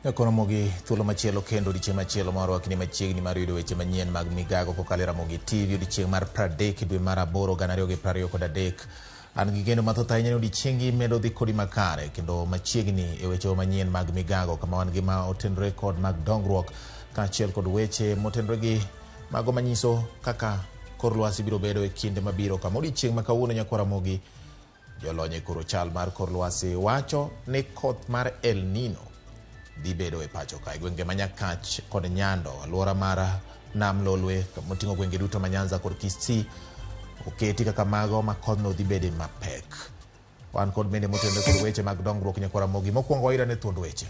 Nyakoromogi thuolo machielo kendo odiechieng' machielo ma warwakni machiegni mar yudo weche manyien mag migago kokalo e Ramogi TV odiechieng' mar 30 dwe mar aboro gana ariyo gi prariyo kod adek. An gi geno mathoth ahinya ni odiechiengi medo dhi kodi makare kendo machiegni e wechewa manyien mag migago kama wan gi ma otenore kod mag dongruok kaachiel kod weche motenore gi mago manyiso kaka kor lwasi biro bedo e kinde mabiro kama odiechieng' ma kawuono nyakwar Ramogi Jolony e koro chal mar kor lwasi wacho ni koth mar El Nino dhi bedo e pacho ka e gwenge ma Nyakach kod Nyando, alwora mar Nam Lolwe moting'o gwenge duto ma Nyanza kod Kisii oketi kaka mago ma kodhno dhi bede mapek. Wan kod bende motenore kod weche mag dongruok nyakwar Ramogi. Mokwongo wairane thuond weche.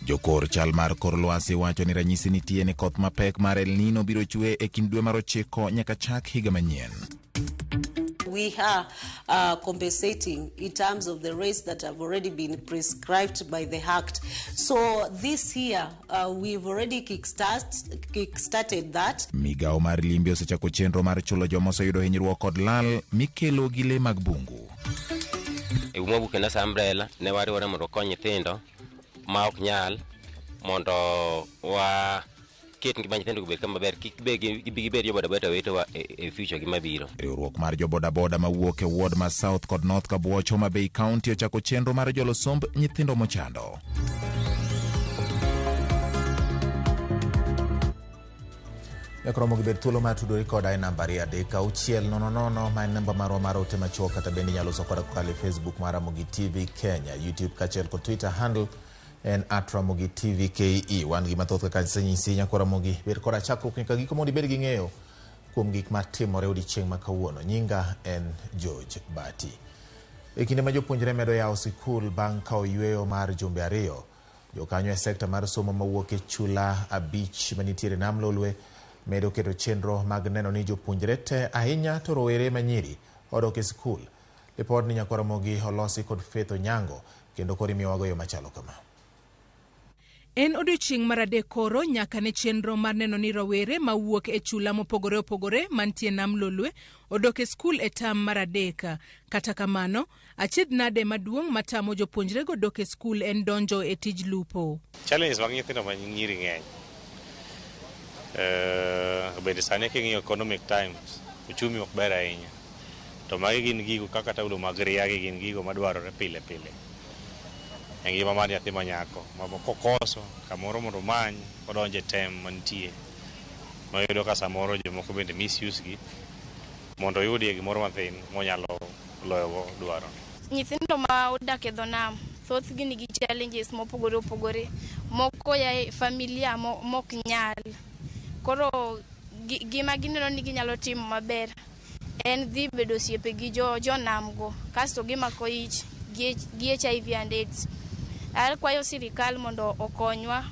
Jokor chal mar kor lwasi wacho ni ranyisi nitie ni koth mapek mar El Nino biro chwe e kind dwe mar ochiko nyaka chak higa manyien. We are compensating in terms of the rates that have already been prescribed by the Act. So this year, we've already kick-started that. Migawo mar limbe osechako chenro mar chulo joma oseyudo hinyruok kod lal mikelo gi le mag bungu. E uma wuok e Nasa Umbrella ne wariwore mondo wakony nyithindo ma ok nyal mondo wa ket ngima nyithindo obed kama ber kik be gibi gibed jo bodaboda wetewa e future gi mabiro. Riwruok mar jo bodaboda mawuok e ward ma South kod North Kabuoch Homa Bay County ochako chenro mar jolo somb nyithindo mochando. Nyakromo gi bed thuolo mar tudori koda e namba 23600 ma en namba marwa mar ote machuok kata bende inyalo loso koda kokalo e Facebook mar Ramogi TV Kenya, YouTube kaachiel kod Twitter handle en at Ramogi TV KE. Wan gi mathoth kaka asenyisi nyakwar Ramogi, bed koda chakruok nyaka giko mondo ibed gi ng'eyo kuom gik matimore odiechieng' ma kawuono. Nyinga en George Bati. E kinde ma jopuonjre medo yawo sikul bang' kawo yueyo mar jumbe ariyo, jokanyo e sekta mar somo mawuok e chula abich manitiere Nam Lolwe medo keto chenro mag neno ni jopuonjre te ahinya to rowere manyiri odok e sikul. Lipodni nyakwar Ramogi olosi kod Faith Onyango kendo koro imiyowago yo machalo kama. En odiochieng' mar adek koro nyaka ne chenro mar neno ni rowere mawuok e chula mopogore opogore mantie Nam Lolwe odok e skul e tam mar adek. Kata kamano, achiedh nade maduong' matamo jopuonjrego dok e skul en donjo e tij lupo. Challenges mag nyithindo ma nyiri ng'eny. Bende sani king'iyo economic times, uchumi ok ber ahinya. To magi gin gigo kaka taulo mag ria gi gin gigo madwarore pile pile e ngima mar nyathi ma nyako. Ma kokoso kamoro mondo omany odonje tem mantie. Mayudo ka samoro jomoko bende misuse gi mondo oyudie gimoro mathin monyalo loyogo dwaro. Nyithindo ma odak e dho nam thothgi nigi challenges mopogore opogore. Moko ya e familia mok nyal. Koro gima gineno ni ginyalo timo maber en dhi bedo osiepe gi jonam go kasto gimako ich gi HIV and AIDS. Akwayo sirikal mondo okonywa,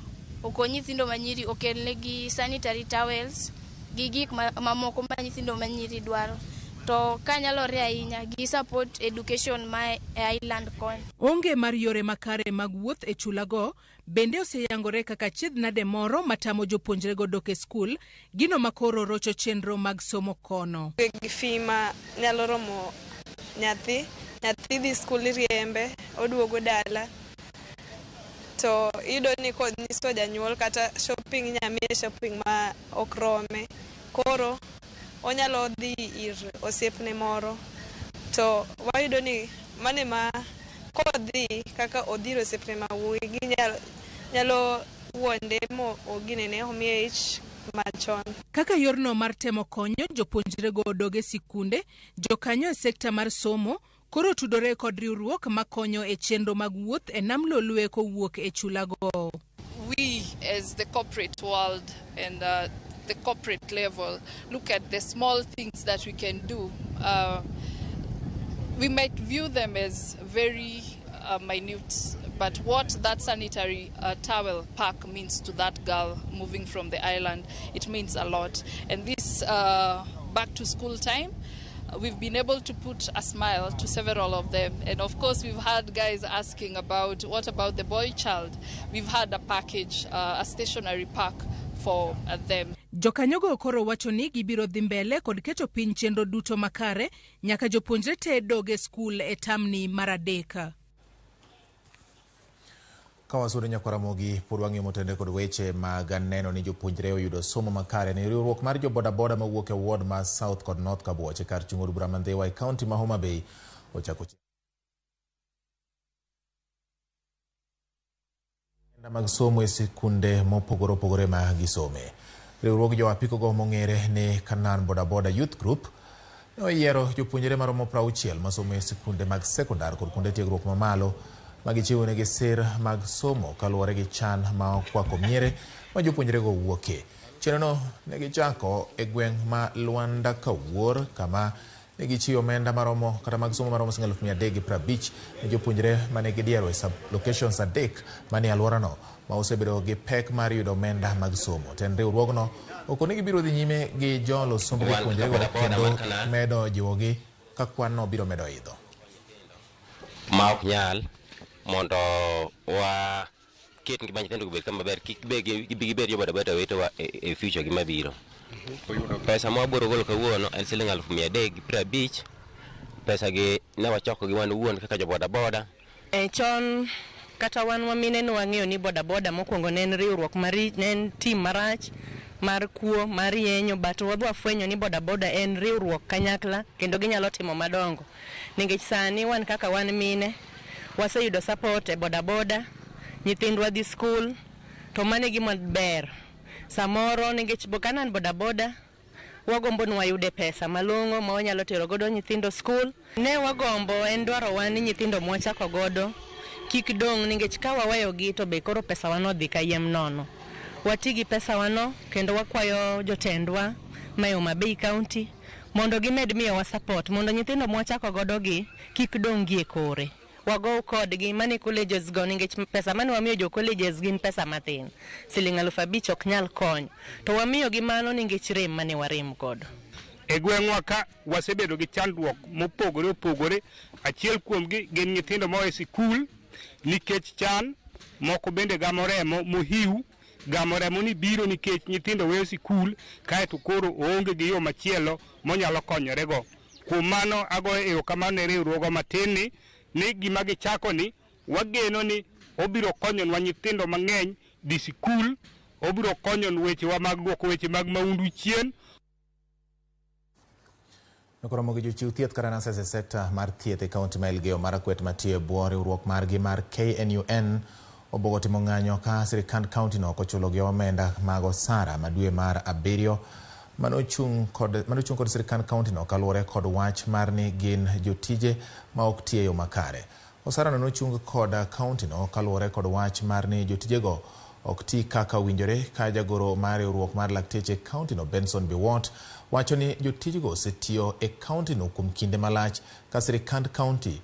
okony nyithindo manyiri, okelnegi sanitary towels gi gik mamoko ma nyithindo manyiri dwaro. To kanyalore ahinya gi support education ma e island koni. Onge mar yore makare mag wuoth e chulago bende oseyangore kaka achiedh nade moro matamo jopuonjrego dok e skul, gino makoro rocho chenro mag somo kono. Gi fee ma nyalo romo nyathi, nyathi dhi skul iriembe, oduogo dala. To iyudo ni konyiso janyuol kata shopping inya miye shopping ma ok rome. Koro onyalo dhi ir osiepne moro. To wayudo ni mane ma kodhi kaka odhi ir osiepne ma wuoyi nyalo wuonde mo oginene omiye ich machon. Kaka yorno mar temo konyo jopuonjrego odog e sikunde, jokanyo e sekta mar somo koro tudore kod riwruok makonyo e chenro mag wuoth e Nam Lolwe kowuok e chulago. We as the corporate world and the corporate level look at the small things that we can do. We might view them as very minute, but what that sanitary towel pack means to that girl moving from the island, it means a lot. And this back to school time, we've been able to put a smile to several of them. And of course, we've had guys asking about, what about the boy child? We've had a package, a stationary pack for them. Jokanyogo koro wacho ni gibiro dhi mbele kod keto piny chenro duto makare nyaka jopuonjre te dog e skul e tamni mar adek. Ka wasudo nyakwar Ramogi, pod wang'iyo motenore kod weche mag neno ni jopuonjre oyudo somo makare. Ni riwruok mar jo bodaboda mawuok e ward mar South kod North Kabuoch e kar chung' od bura ma Ndhiwa e kaunti ma Homa Bay ochako mag somo e sikunde mopogore opogore ma gisome. Riwruog jo apiko go mong'ere ni Canaan Bodaboda Youth Group ne oyiero jopuonjre maromo 60 masomo e sikunde mag sekondar kod kuonde tiegruok mamalo ma gichiwonegi sir mag somo kaluwore gi chan ma okwako miere ma jopuonjrego wuokie. Chenrono ne gichako e gweng' ma Luanda Kawuor kama ne gichiwo omenda maromo kata mag somo maromo siling 350,000 ne jopuonjre mane gidiero e sub locations 3 manie alworano ma osebedo gi pek mar yudo omenda mag somo. Tend riwruogno okoni gibiro dhi nyime gi jolo somb jopuonjrego kendo medo jiwogi ka kwan no biro medo idho. Ma ok nyal mondo wa ket ngima nyithindo obed kama ber, kik gibed jo bodaboda wetowa e future gi mabiro. Pesa ma wabiro golo kawuono en siling 350,000. Pesa gi ne wachoko gi wan owuon kaka jo bodaboda. Chon kata wan wamine ne wang'eyo ni bodaboda mokwongo ne en riwruok marich, ne en tim marach mar kuo, mar yenyo, but wadwa fwenyo ni bodaboda en riwruok kanyakla kendo ginyalo timo madongo. Nikech sani wan kaka wan mine waseyudo support e bodaboda, nyithindwa dhi skul, to mano e gima ber. Samoro nikech Canaan bodaboda wagombo ni wayude pesa malong'o ma wanyalo tero godo nyithindo skul. Ne wagombo en dwarowa ni nyithindo mwachako godo kik dong' nikech ka waweyogi to be koro pesa wano dhi kayiem nono. Wati gi pesa wano kendo wakwayo jotendwa ma e Homa Bay County mondo gimed miyowa support mondo nyithindo mwachako godo gi kik dong' gi e kore. Wagow kodgi mane colleges go nikech pesa mane wamiyo jo colleges gin pesa mathin. Siling 5,000 ok nyal konyo. To wamiyogi mano nikech rem mane warem godo. E gweng'wa ka wasebedo gi chandruok mopogore opogore. Achiel kuomgi gin nyithindo moa e sikul nikech chan, moko bende gamo remo mohiu. Gamo remo ni biro nikech nyithindo weyo sikul kaeto koro oonge gi yo machielo monyalo konyorego. Kuom mano agoyo erokamano ne riwruogwa matin ni gima gichako ni wageno ni obiro konyonwa nyithindo mang'eny dhi sikul, obiro konyo wechewa mag duoko weche mag maundu chien. Nokoromo gi jochiw thieth kata nurses e sekta mar thieth e kaunti ma Elgeyo Marakwet matiyo e bwo riwruok margi mar KNUN obuogo timo ng'anyo ka sirikand kaunti no ok ochulogi omenda mag osara ma dwe mar 7 manochung' kod sirikand kaunti no kaluwore kod wach mar ni gin jotije ma ok ti e yo makare. Osara no nochung kod kaunti no kaluwore kod wach mar ni jotijego ok ti kaka owinjore, ka jagoro mar riwruok mar lakteche e kaunti no Benson Biwott wacho ni jotijego osetiyo e kaunti no kuom kinde malach ka sirikand kaunti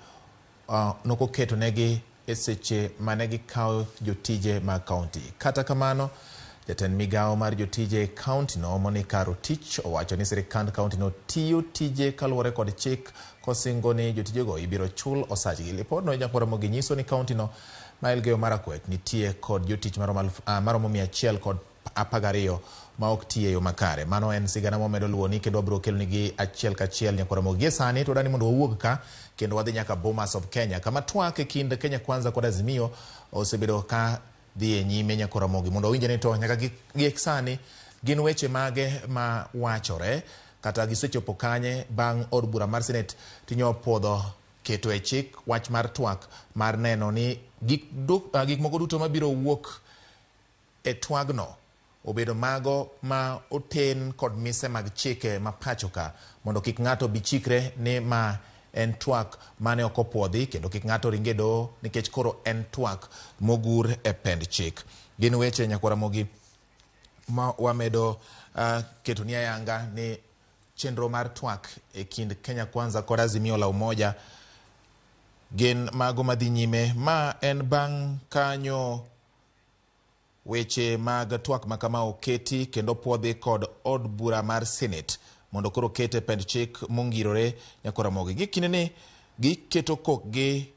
nokoketo negi e seche mane gikawo jotije mag kaunti. Kata kamano, jatend migawo mar jotije e kaunti no Monica Rotich owacho ni sirikand kaunti no tiyo tije kaluwore kod chik kosingo ni jotijego ibiro chul osachgi. Lipodno nyakwar Ramogi nyiso ni kaunti no ma Elgeyo Marakwet nitie kod jotich maromo 112 ma ok ti e yo makare. Mano en sigana mwamedo luwoni kendo wabiro kelonigi achiel kachiel nyakwar Ramogi. Gie sani to dani mondo wawuog ka kendo wadhi nyaka Bomas of Kenya kama twak e kind Kenya Kwanza kod Azimio osebedo ka dhi e nyime nyakwar Ramogi mondo wawinj ni to nyaka gi sani gin weche mage ma wachore kata gisechopo kanye bang' od bura mar Senate tinyo puodho keto e chik wach mar twak mar neno ni gik moko duto mabiro wuok e twagno obedo mago ma oten kod mise mag chike ma pacho ka mondo kik ng'ato bi chikre ni ma en twak mane ok opuodhi kendo kik ng'ato ringe doho nikech koro en twak mogur e pend chik. Gin weche nyakwar Ramogi ma wamedo ketoni ayanga ni chenro mar twak e kind Kenya Kwanza kod Azimio la Umoja Gin mago madhi nyime ma en bang' kanyo weche mag twak makama oketi kendo puodhi kod od bura mar Senate mondo koro kete pend chik mongirore nyakoramogi. Gi kindeni giketo kokgi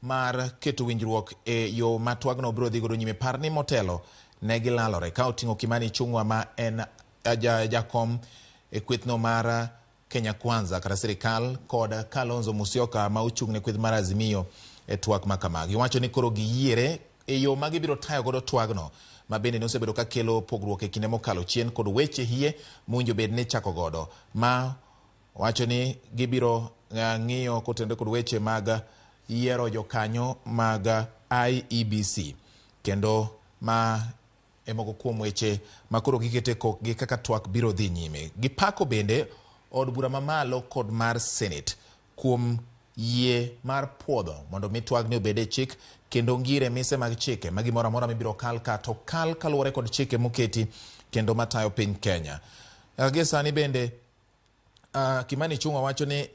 mar keto winjruok e yo ma twagno biro dhi godo nyime. Par ni motelo ne gilalore ka oting'o Kimani Ichung'wa ma en jakom e kwethno mar Kenya Kwanza kata sirikal kod Kalonzo Musyoka ma ochung' ne kweth mar Azimio e twak ma kama. Giwacho ni koro giyiere e yo ma gibiro tayo godo twagno ma bende nosebedo ka kelo pogruok e kinde mokalo chien kod weche hie mowinjo bed ni chako godo ma wacho ni gibiro ng'iyo kotenore kod weche mag yiero jokanyo mag IEBC kendo ma e moko kuom weche ma koro gikete kokgi kaka twak biro dhi nyime. Gipako bende od bura mamalo kod mar Senate kuom yie mar puodho mondo mi twagni obed e chik kendo ngire mise mag chike ma gimoro amora mibiro kal ka to kal kaluwore kod chike moketi kendo matayo piny Kenya. Gie sani bende Kimani Ichung'wa wacho ni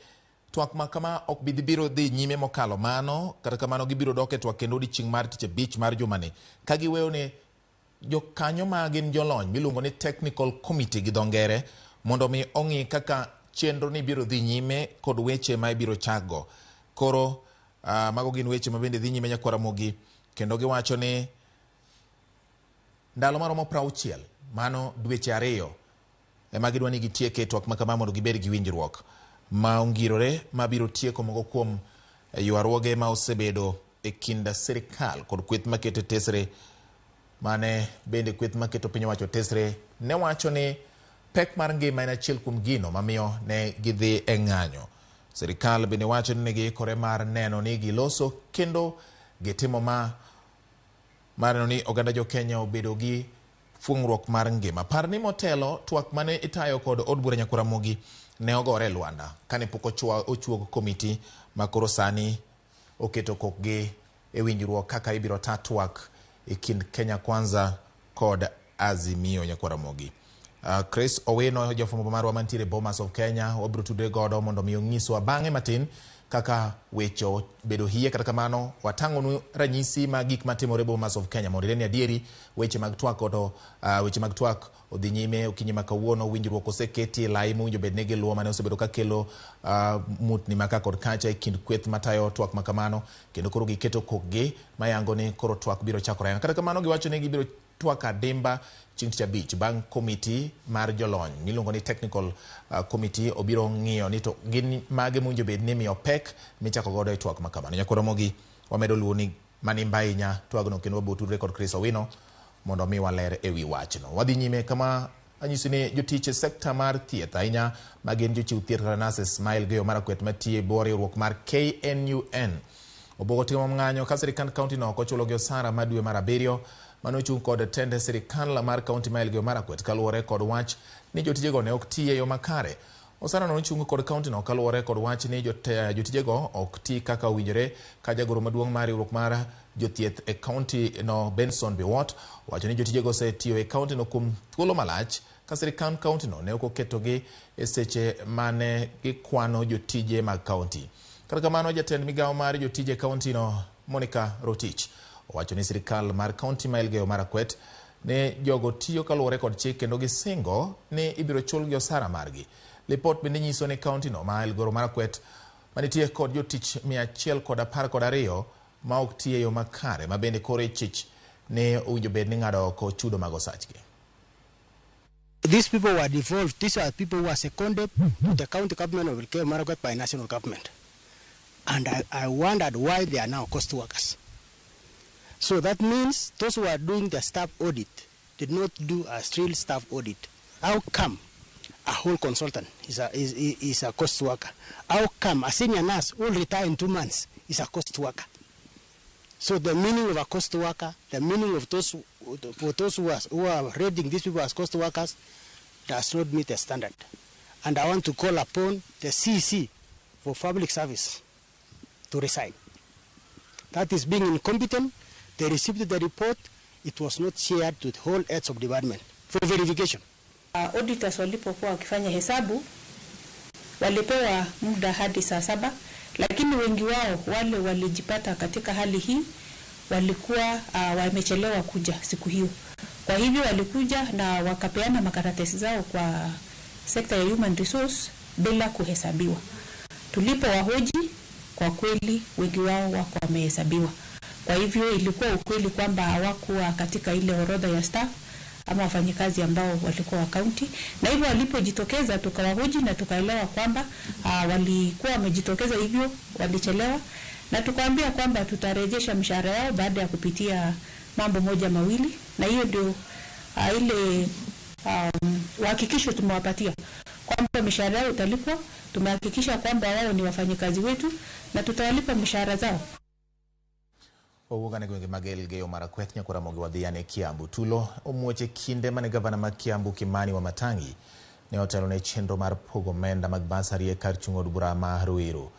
twak ma kama ok bi biro dhi nyime mokalo mano, kata kamano gibiro dok e twak kendo odiechieng' mar tich abich mar jumani ka giweyo ne jokanyo ma gin jolony miluongo ni Technical Committee gi dho ngere mondo mi ong'i kaka chenro ni biro dhi nyime kod weche ma ibiro chakgo. Koro mago gin weche ma bende dhi nyime nyakwaramogi kendo giwacho ni ndalo maromo 60 mano dweche 2 ema gidwa ni gitieke twak ma kama mondo gibed gi winjruok ma ongirore mabiro tieko moko kuom ywaruoge ma osebedo e kind sirikal kod kweth maketo tesre mane bende kweth maketo piny owacho tesre ne wacho ni pek mar ngima en achiel kuom gino mamiyo ne gidhi e ng'anyo. Sirikal bende wacho ni ne giikore mar neno ni giloso kendo gitimo ma mar neno ni oganda jo Kenya obedo gi fuong'ruok mar ngima. Par ni motelo twak mane itayo kod od bura Nyakwaramogi ne ogore e lwanda kane pok ochuog komiti ma koro sani oketo kokgi e winjruok kaka ibiro ta twak e kind Kenya Kwanza kod Azimio Nyakwaramogi. Chris Owino jafwambo marwa mantiere Bomas of Kenya wabiro tudre godo mondo mi onyiswa bang'e matin kaka weche obedo hie. Kata kamano watang'onu ranyisi mag gik matimore Bomas of Kenya mondo ine ni adieri weche mag twak oto weche mag twak odhi nyime okinyi ma kawuono. Winjruok oseketi e lai mowinjo bed ni giluwo mane osebedo ka kelo mutni ma ka kod kacha e kind kweth matayo twak ma kamano kendo koro giketo kokgi mayango ni koro twak biro chakore. Kata kamano giwacho ni gibiro twak adimba chieng' tich abich bang' komiti mar jolony miluongo ni Technical Committee obiro ng'iyo ni to gin mage mowinjo bed ni miyo pek michako godo e twak ma kamano. Nyakwaramogi wamedo luwo ni manimba ahinya twagno kendo wabiro tudre kod Chris Owino mondo mi waler e wi wachno. Wadhi nyime kama anyisi ni jotich e sekta mar thieth ahinya ma gin jochiw thieth kata nurses ma Elgeyo Marakwet matiyo e bwo riwruok mar KNUN obuogo timo ng'anyo ka sirikand kaunti no ok ochulogi osara ma dwe mar 7 mane ochung' kod tend sirikal mar kaunti ma Elgeyo Marakwet kaluwore kod wach ni jotijego ne ok ti e yo makare. Osara no nochung' kod kaunti no kaluwore kod wach ni jotijego ok ti kaka owinjore ka jagoro maduong' mar riwruok mar jothieth e kaunti no Benson Biwott owacho ni jotijego osetiyo e kaunti no kuom thuolo malach ka sirikand kaunti no ne ok oketogi e seche mane gikwano jotije mag kaunti. Kata kamano jatend migawo mar jotije e kaunti no Monica Rotich owacho ni sirikal mar kaunti ma Elgeyo Marakwet ne jogo tiyo kaluwore kod chik kendo gisingo ni ibiro chulgi osara margi. Lipot bende nyiso ni kaunti no ma Elgeyo Marakwet manitie kod jotich 112 ma ok ti e yo makare ma bende koro ichich ne owinjo bed ni ng'ado oko chudo mag osachgi. These people were devolved. These are people who are seconded to the county government of Elgeyo Marakwet by national government. And I wondered why they are now cost workers. So that means those who are doing the staff audit did not do a real staff audit. How come a whole consultant is a cost worker? How come a senior nurse who will retire in 2 months is a cost worker? So the meaning of a cost worker, the meaning of those, for those who are rating these people as cost workers, does not meet the standard. And I want to call upon the CEC for public service to resign. That is being incompetent. They received the report. It was not shared to the whole heads of department for verification. Auditors walipokuwa wakifanya hesabu walipewa muda hadi saa 7, Lakini wengi wao wale walijipata katika hali hii walikuwa wamechelewa kuja siku hiyo. Kwa hivyo walikuja na wakapeana makaratasi zao kwa sekta ya human resource bila kuhesabiwa. Tulipo wahoji, kwa kweli wengi wao wako wamehesabiwa. Kwa hivyo ilikuwa ukweli kwamba hawakuwa katika ile orodha ya staff ama wafanyikazi ambao walikuwa wa county, na hivyo walipojitokeza tukawahoji na tukaelewa kwamba walikuwa wamejitokeza hivyo walichelewa, na tukaambia kwamba tutarejesha mshahara yao baada ya kupitia mambo moja mawili, na hiyo ndio ile uhakikisho tumewapatia kwamba mishahara yao italipwa. Tumehakikisha kwamba wao ni wafanyikazi wetu na tutawalipa mishahara zao. Owuok ane gwenge mag Elgeyo Marakwet nyaka Ramogi wadhi ane Kiambu. Tulo omuoch e kinde mane gavana ma Kiambu Kimani Wamatangi ne otelo ne chenro mar pogo omenda mag basari e kar chung' od bura ma Ruiru.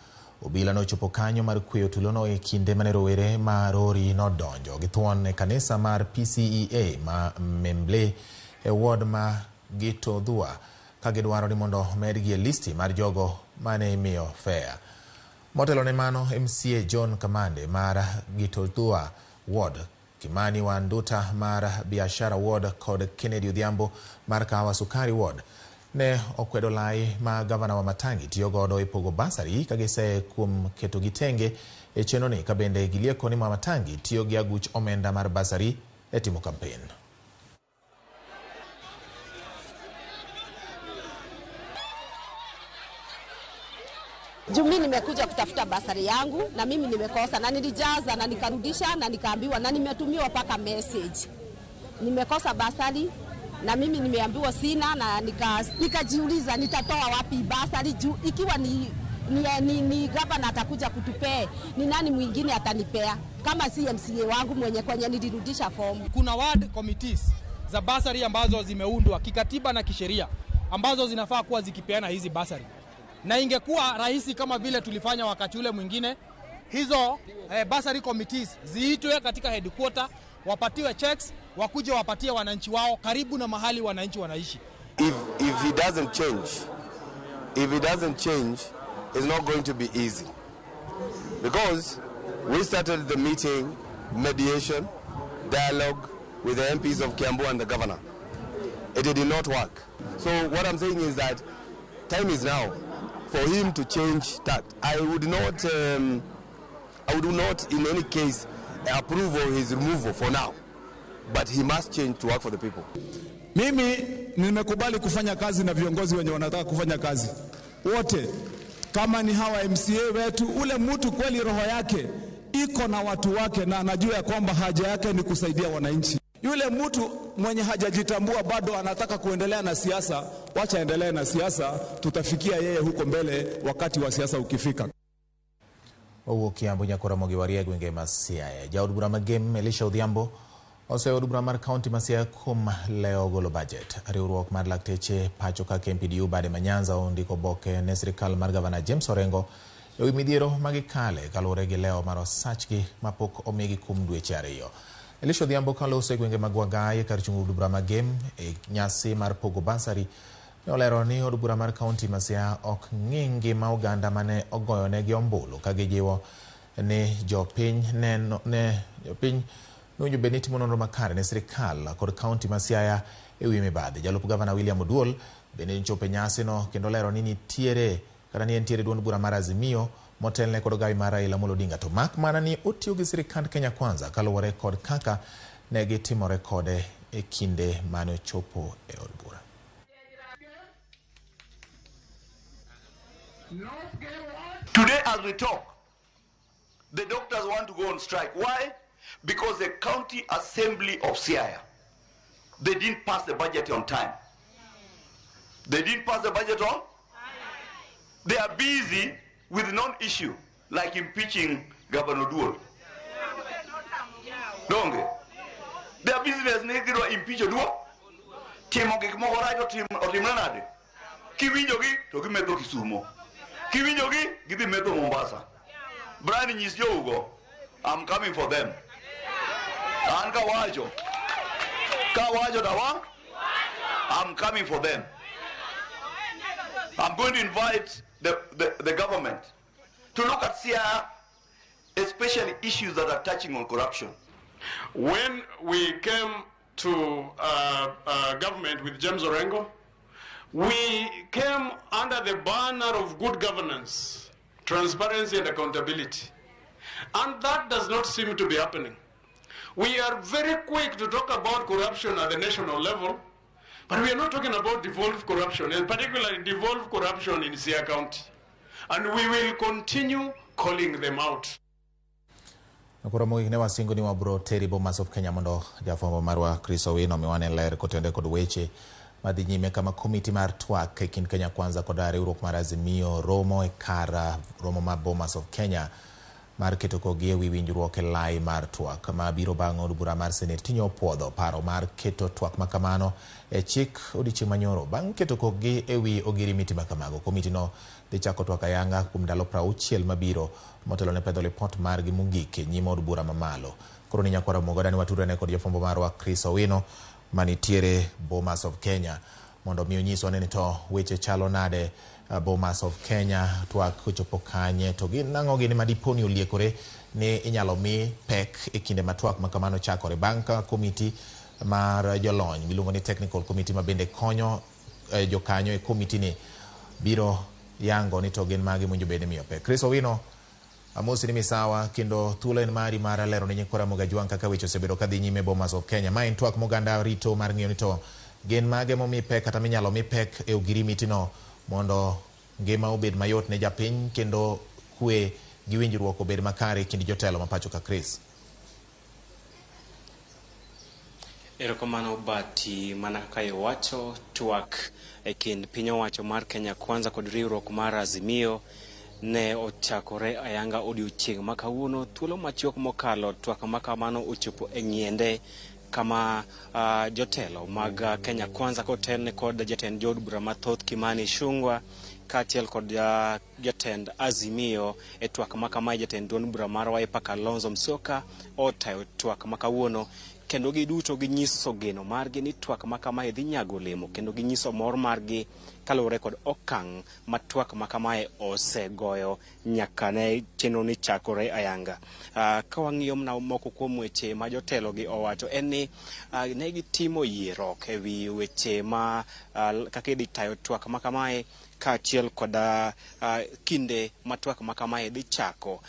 Obila nochopo kanyo mar kweyo tulono e kinde mane rowere ma rori nodonjo gi thuon e kanisa mar PCEA ma Memble e ward ma Gitodhua ka gidwaro ni mondo omedgi e listi mar jogo mane imiyo fea. Motelo ne mano, MCA John Kamande mar Gitodhua Ward, Kimani wa Nduta mar Biashara Ward kod Kennedy Odhiambo mar Kahawa Sukari Ward ne okwedo lai ma gavana Wamatangi tiyo godo e pogo basari ka giseye kuom keto gi tenge e chenro ni, ka bende gilieko ni Wamatangi tiyo gi aguch omenda mar basari e timo kampen. Juu mimi nimekuja kutafuta basari yangu na mimi nimekosa, na nilijaza na nikarudisha na nikaambiwa na nimetumiwa paka message. Nimekosa basari na mimi nimeambiwa sina, na nikajiuliza nitatoa wapi basari juu ikiwa ni gavana atakuja kutupea, ni nani mwingine atanipea kama si MCA wangu mwenye kwenye nilirudisha fomu. Kuna ward committees za basari ambazo zimeundwa kikatiba na kisheria ambazo zinafaa kuwa zikipeana hizi basari. Na ingekuwa rahisi kama vile tulifanya wakati ule mwingine, hizo basari committees ziitwe katika headquarter, wapatiwe checks, wakuje wapatie wananchi wao karibu na mahali wananchi wanaishi. If he doesn't change, if he doesn't change, it's not going to be easy. Because we started the meeting, mediation, dialogue with the MPs of Kiambu and the governor. It did not work. So what I'm saying is that time is now for him to change that. I would not in any case approve of his removal for now, but he must change to work for the people. Mimi nimekubali kufanya kazi na viongozi wenye wanataka kufanya kazi wote, kama ni hawa MCA wetu. Ule mtu kweli roho yake iko na watu wake na anajua kwamba haja yake ni kusaidia wananchi. Yule mtu mwenye hajajitambua bado anataka kuendelea na siasa, wacha endelee na siasa, tutafikia yeye huko mbele wakati wa siasa ukifika. Owuok Kiambu nyaka Ramogi warie gwenge ma Siaya. Jaod bura ma Gem Elisha Odhiambo oseyo od bura mar kaunti ma Siaya kuom lewo golo budget. Riwruok mar lakteche pacho ka KMPDU bade ma Nyanza ondiko oboke ne sirikal mar gavana James Orengo ewi midhiero magikale kaluwore gi lewo mar osachgi mapok omigi kuom dweche ariyo. Elisha Odhiambo kaloso e gwenge mag Wagai kar chung' od bura ma Gem e nyasi mar pogo basari ne olero ni od bura mar kaunti ma Siaya ok ng'i ngima oganda mane ogoyonegi ombulu ka gijiwo ni jopiny nowinjo bed ni timo nonro makare ne sirikal kod kaunti ma Siaya ewi mibadhi. Jalup gavana William Oduol bende nochopo e nyasino kendo olero ni nitiere kata ni entiere duond bura mar Azimio motelne kod ogawi mar Raila Amolo Odinga, to mak mana ni otiyo gi sirikand Kenya Kwanza kaluwore kod kaka ne gitimore kode e kinde mane ochopo e od bura. Today as we talk, the doctors want to go on strike. Why? Because the County Assembly of Siaya, they didn't pass the budget on time. They didn't pass the budget on? They are busy with non-issue, like impeaching Governor Oduol. Donge? Their business ne impeach Oduol. Timo gik moko rach otimre nade? Kiwinjogi to gimetho Kisumo. Kiwinjogi gidhi metho Mombasa. Brian nyis jougo, I'm coming for them. An kawacho. Kawacho dawa? I'm coming for them. I'm going to invite the government to look at Siaya, especially issues that are touching on corruption. When we came to government with James Orengo, we came under the banner of good governance, transparency and accountability. And that does not seem to be happening. We are very quick to talk about corruption at the national level, but we are not talking about devolved corruption, and particularly devolved corruption in Siaya County. And we will continue calling them out. Koro mogik ne wasingo ni wabro teri Bomas of Kenya mondo jafwambo marwa Chris Owino omiwane ler kotenore kod weche madhi nyime kama komiti mar twak e kind Kenya Kwanza kod riwruok mar Azimio romo e kar romo mar Bomas of Kenya mar keto kogi ewi winjruok e lai mar twak ma biro bang' od bura mar Senate tinyo opuodho paro mar keto twak makamano e chik odiochieng' manyoro. Bang' keto kogi ewi ogirimiti makamago, komiti no dhi chako twak ayanga kuom ndalo 60 mabiro motelo ne pedho lipot margi mogik e nyim od bura mamalo. Koro ni nyakwara Mugoda ni watudore kod jafwambo marwa Chris Owino manitiere Bomas of Kenya mondo mi onyiswa ni to weche chalo nade Bomas of Kenya, twak ochopo kanye to gin nang'o gini madipo ni oliekore ni inyalo mi pek e kinde ma twak ma kamano chakore bang' ka komiti mar jolony miluongo ni technical committee ma bende konyo jokanyo e komiti ni biro yango ni to gin magi mowinjo bed ni miyo pek. Chris Owino, amosi ni misawa kendo thuolo en mari mar lero ne nyikwa Ramogi Ajwang' kaka weche osebedo kadhi nyime Bomas of Kenya. Ma en twak moganda rito mar ng'iyo ni to gin mage momi pek kata minyalo mi pek e ogirimiti no mondo ngima obed mayot ne japiny kendo kwe gi winjruok obed makare e kind jotelo ma pacho ka. Chris. Erokamano Bati, mana kaka iwacho, twak e kind piny owacho mar Kenya Kwanza kod riwruok mar Azimio ne ochakore ayanga odiochieng' ma kawuono. Thuolo machuok mokalo, twak ma kamano ochopo e ng'iende kama jotelo mag Kenya Kwanza kotelne kod jatend jood bura mathoth Kimani Ichung'wa kaachiel kod jatend Azimio e twak ma kamae jatend duond bura mar Wiper Kalonzo Musyoka otayo twak ma kawuono, kendo giduto ginyiso geno margi ni twak ma kamae dhi nyago olemo, kendo ginyiso mor margi kaluwore kod okang' ma twak ma kamae osegoyo nyaka ne chenro ni chakore ayanga. Ka wang'iyo mana moko kuom weche ma jotelo gi owacho en ni ne gitimo yierok ewi weche ma kaka idhi tayo twak ma kamae kaachiel kod kinde ma twak ma kamae dhi chako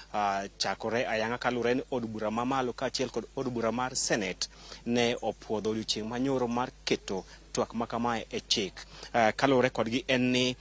chakore ayanga kaluwore ni od bura mamalo kaachiel kod od bura mar Senate ne opuodho odiochieng' manyoro mar keto twak ma kamae e chik. Kaluwore kodgi en ni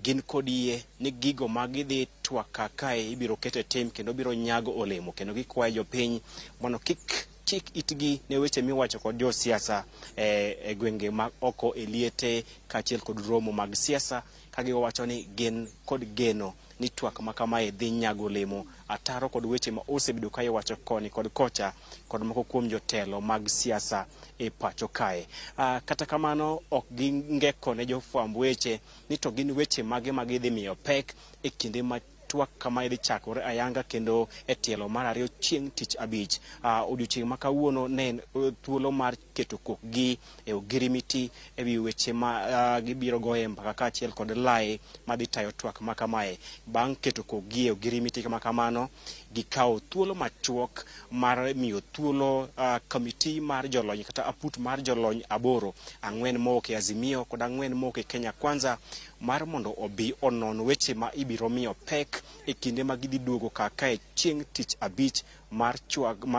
gin kod yie ni gigo ma gidhi twak kae ibiro ket e tim kendo biro nyago olemo, kendo gikwayo jopiny mondo kik chik itgi ne weche miwacho kod josiasa e gwenge mag oko e liete kaachiel kod romo mag siasa, ka giwacho ni gin kod geno ni twak ma kamae dhi nyago olemo ataro kod weche ma osebedo ka iwacho koni kod kocha kod moko kuom jotelo mag siasa e pacho kae. Kata kamano ok gingeko ne jofwamb weche ni to gin weche mage ma gidhi miyo pek e kinde ma twak kamae dhi chakore ayanga kendo e tielo mar ariyo chieng' tich abich. Odiochieng' ma kawuono ne en thuolo mar keto kokgi e ogirimiti ewi weche ma gibiro goye mbaka kaachiel kod lai madhi tayo twak ma kamae. Bang' keto kokgi e ogirimiti ma kamano, gikawo thuolo machuok mar miyo thuolo komiti mar jolony kata aput mar jolony 8, 4 mowuok e Azimio kod 4 mowuok e Kenya Kwanza mar mondo obi onon weche ma ibiro miyo pek e kinde ma gidhi duogo kaka e chieng' tich abich mar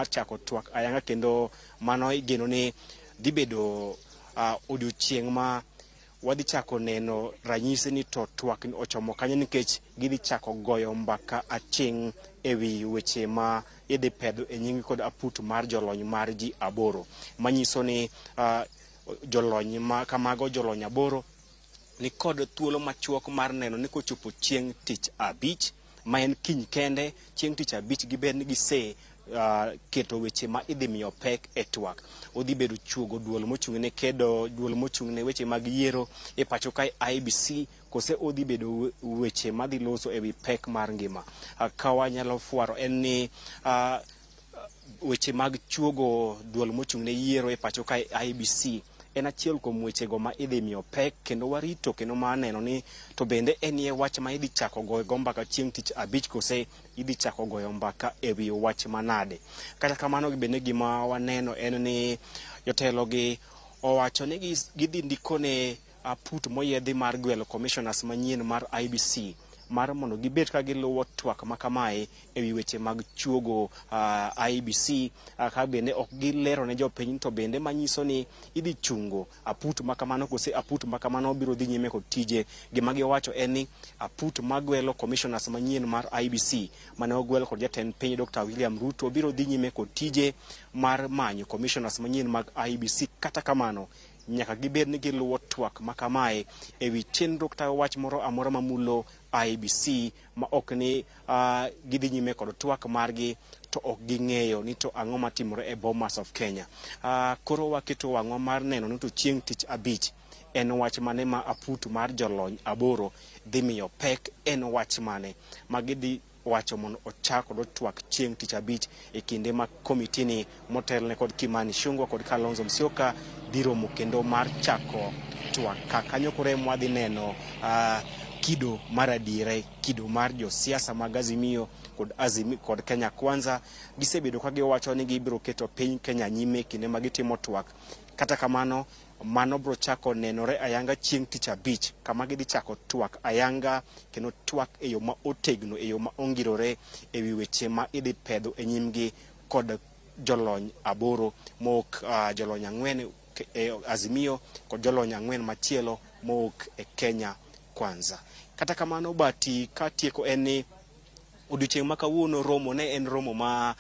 chako twak ayanga, kendo mano igeno ni dhi bedo odiochieng' ma wadhi chako neno ranyisi ni to twak ochomo kanyo, nikech gidhi chako goyo mbaka aching' ewi weche ma idhi pedho e nying kod aput mar jolony mar ji 8, manyiso ni jolony ma kamago jolony 8 ni kod thuolo machuok mar neno ni kochopo chieng' tich abich ma en kiny kende, chieng' tich abich gibed ni gise keto weche ma idhi miyo pek e twak. Odhi bedo chuogo duol mochung' ne kedo, duol mochung' ne weche mag yiero e pacho kae IEBC, kose odhi bedo weche madhi loso ewi pek mar ngima. Ka wanyalo fwaro en ni weche mag chuogo duol mochung' ne yiero e pacho kae IEBC En achiel kuom wechego ma idhi miyo pek kendo warito kendo ma neno ni to bende enie wach ma idhi chako goyo go mbaka chieng' tich abich kose idhi chako goyo mbaka e wi wach manade. Kata kamano bende gima waneno en ni jotelo gi owacho ni gidhi ndiko ne aput moyiedhi mar gwelo commissioners manyien mar IEBC mar mondo gibed ka giluwo twak ma kamae e wi weche mag chuogo IEBC ka bende ok gilero ne jopiny to bende manyiso ni idhi chungo aput ma kamano kose aput ma kamano biro dhi nyime kod tije. Gima giwacho en ni aput magwelo commissioners manyien mar IEBC mane ogwel kod jatend piny Dr. William Ruto biro dhi nyime kod tije mar manyo commissioners manyien mag IEBC. Kata kamano nyaka gibed ni giluwo twak ma kamae e wi chenro kata wach moro amora mamulo IEBC ma ok ni gidhi nyime kod twak margi to ok ging'eyo ni to ang'o matimore e Bomas of Kenya. Koro waketo wang'wa mar neno ni to chieng' tich abich en wach mane ma aput mar jolony 8 dhi miyo pek, en wach mane ma gidhi wacho mondo ochak kod twak chieng' tich abich e kinde ma komiti ni motelne kod Kimani Ichung'wa kod Kalonzo Musyoka dhi romo kendo mar chako twak. Kanyo koro ema wadhi neno kido mar adiera, kido mar josiasa mag Azimio kod Kenya Kwanza. Gisebedo ka giwacho ni gibiro keto piny Kenya nyime kinde ma gitimo twak. Kata kamano mano biro chako nenore ayanga chieng' tich abich kama gidhi chako twak ayanga kendo twak e yo ma otegno, e yo ma ongirore e wi weche ma idhi pedho e nyimgi kod jolony 8 mowuok jolony 4 e Azimio kod jolony 4 machielo mowuok e Kenya Kwanza. Kata kamano bati katieko en ni odiochieng' ma kawuono romo ne en romo ma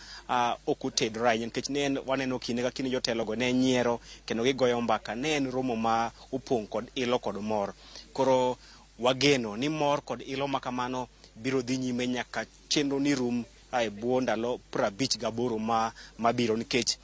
ok otedore ahinya nikech ne en waneno kinde ka kinde jotelogo ne nyiero kendo gigoyo mbaka. Ne en romo ma opong' kod ilo kod mor. Koro wageno ni mor kod ilo ma kamano biro dhi nyime nyaka chenro ni rum e bwo ndalo 58 mabiro nikech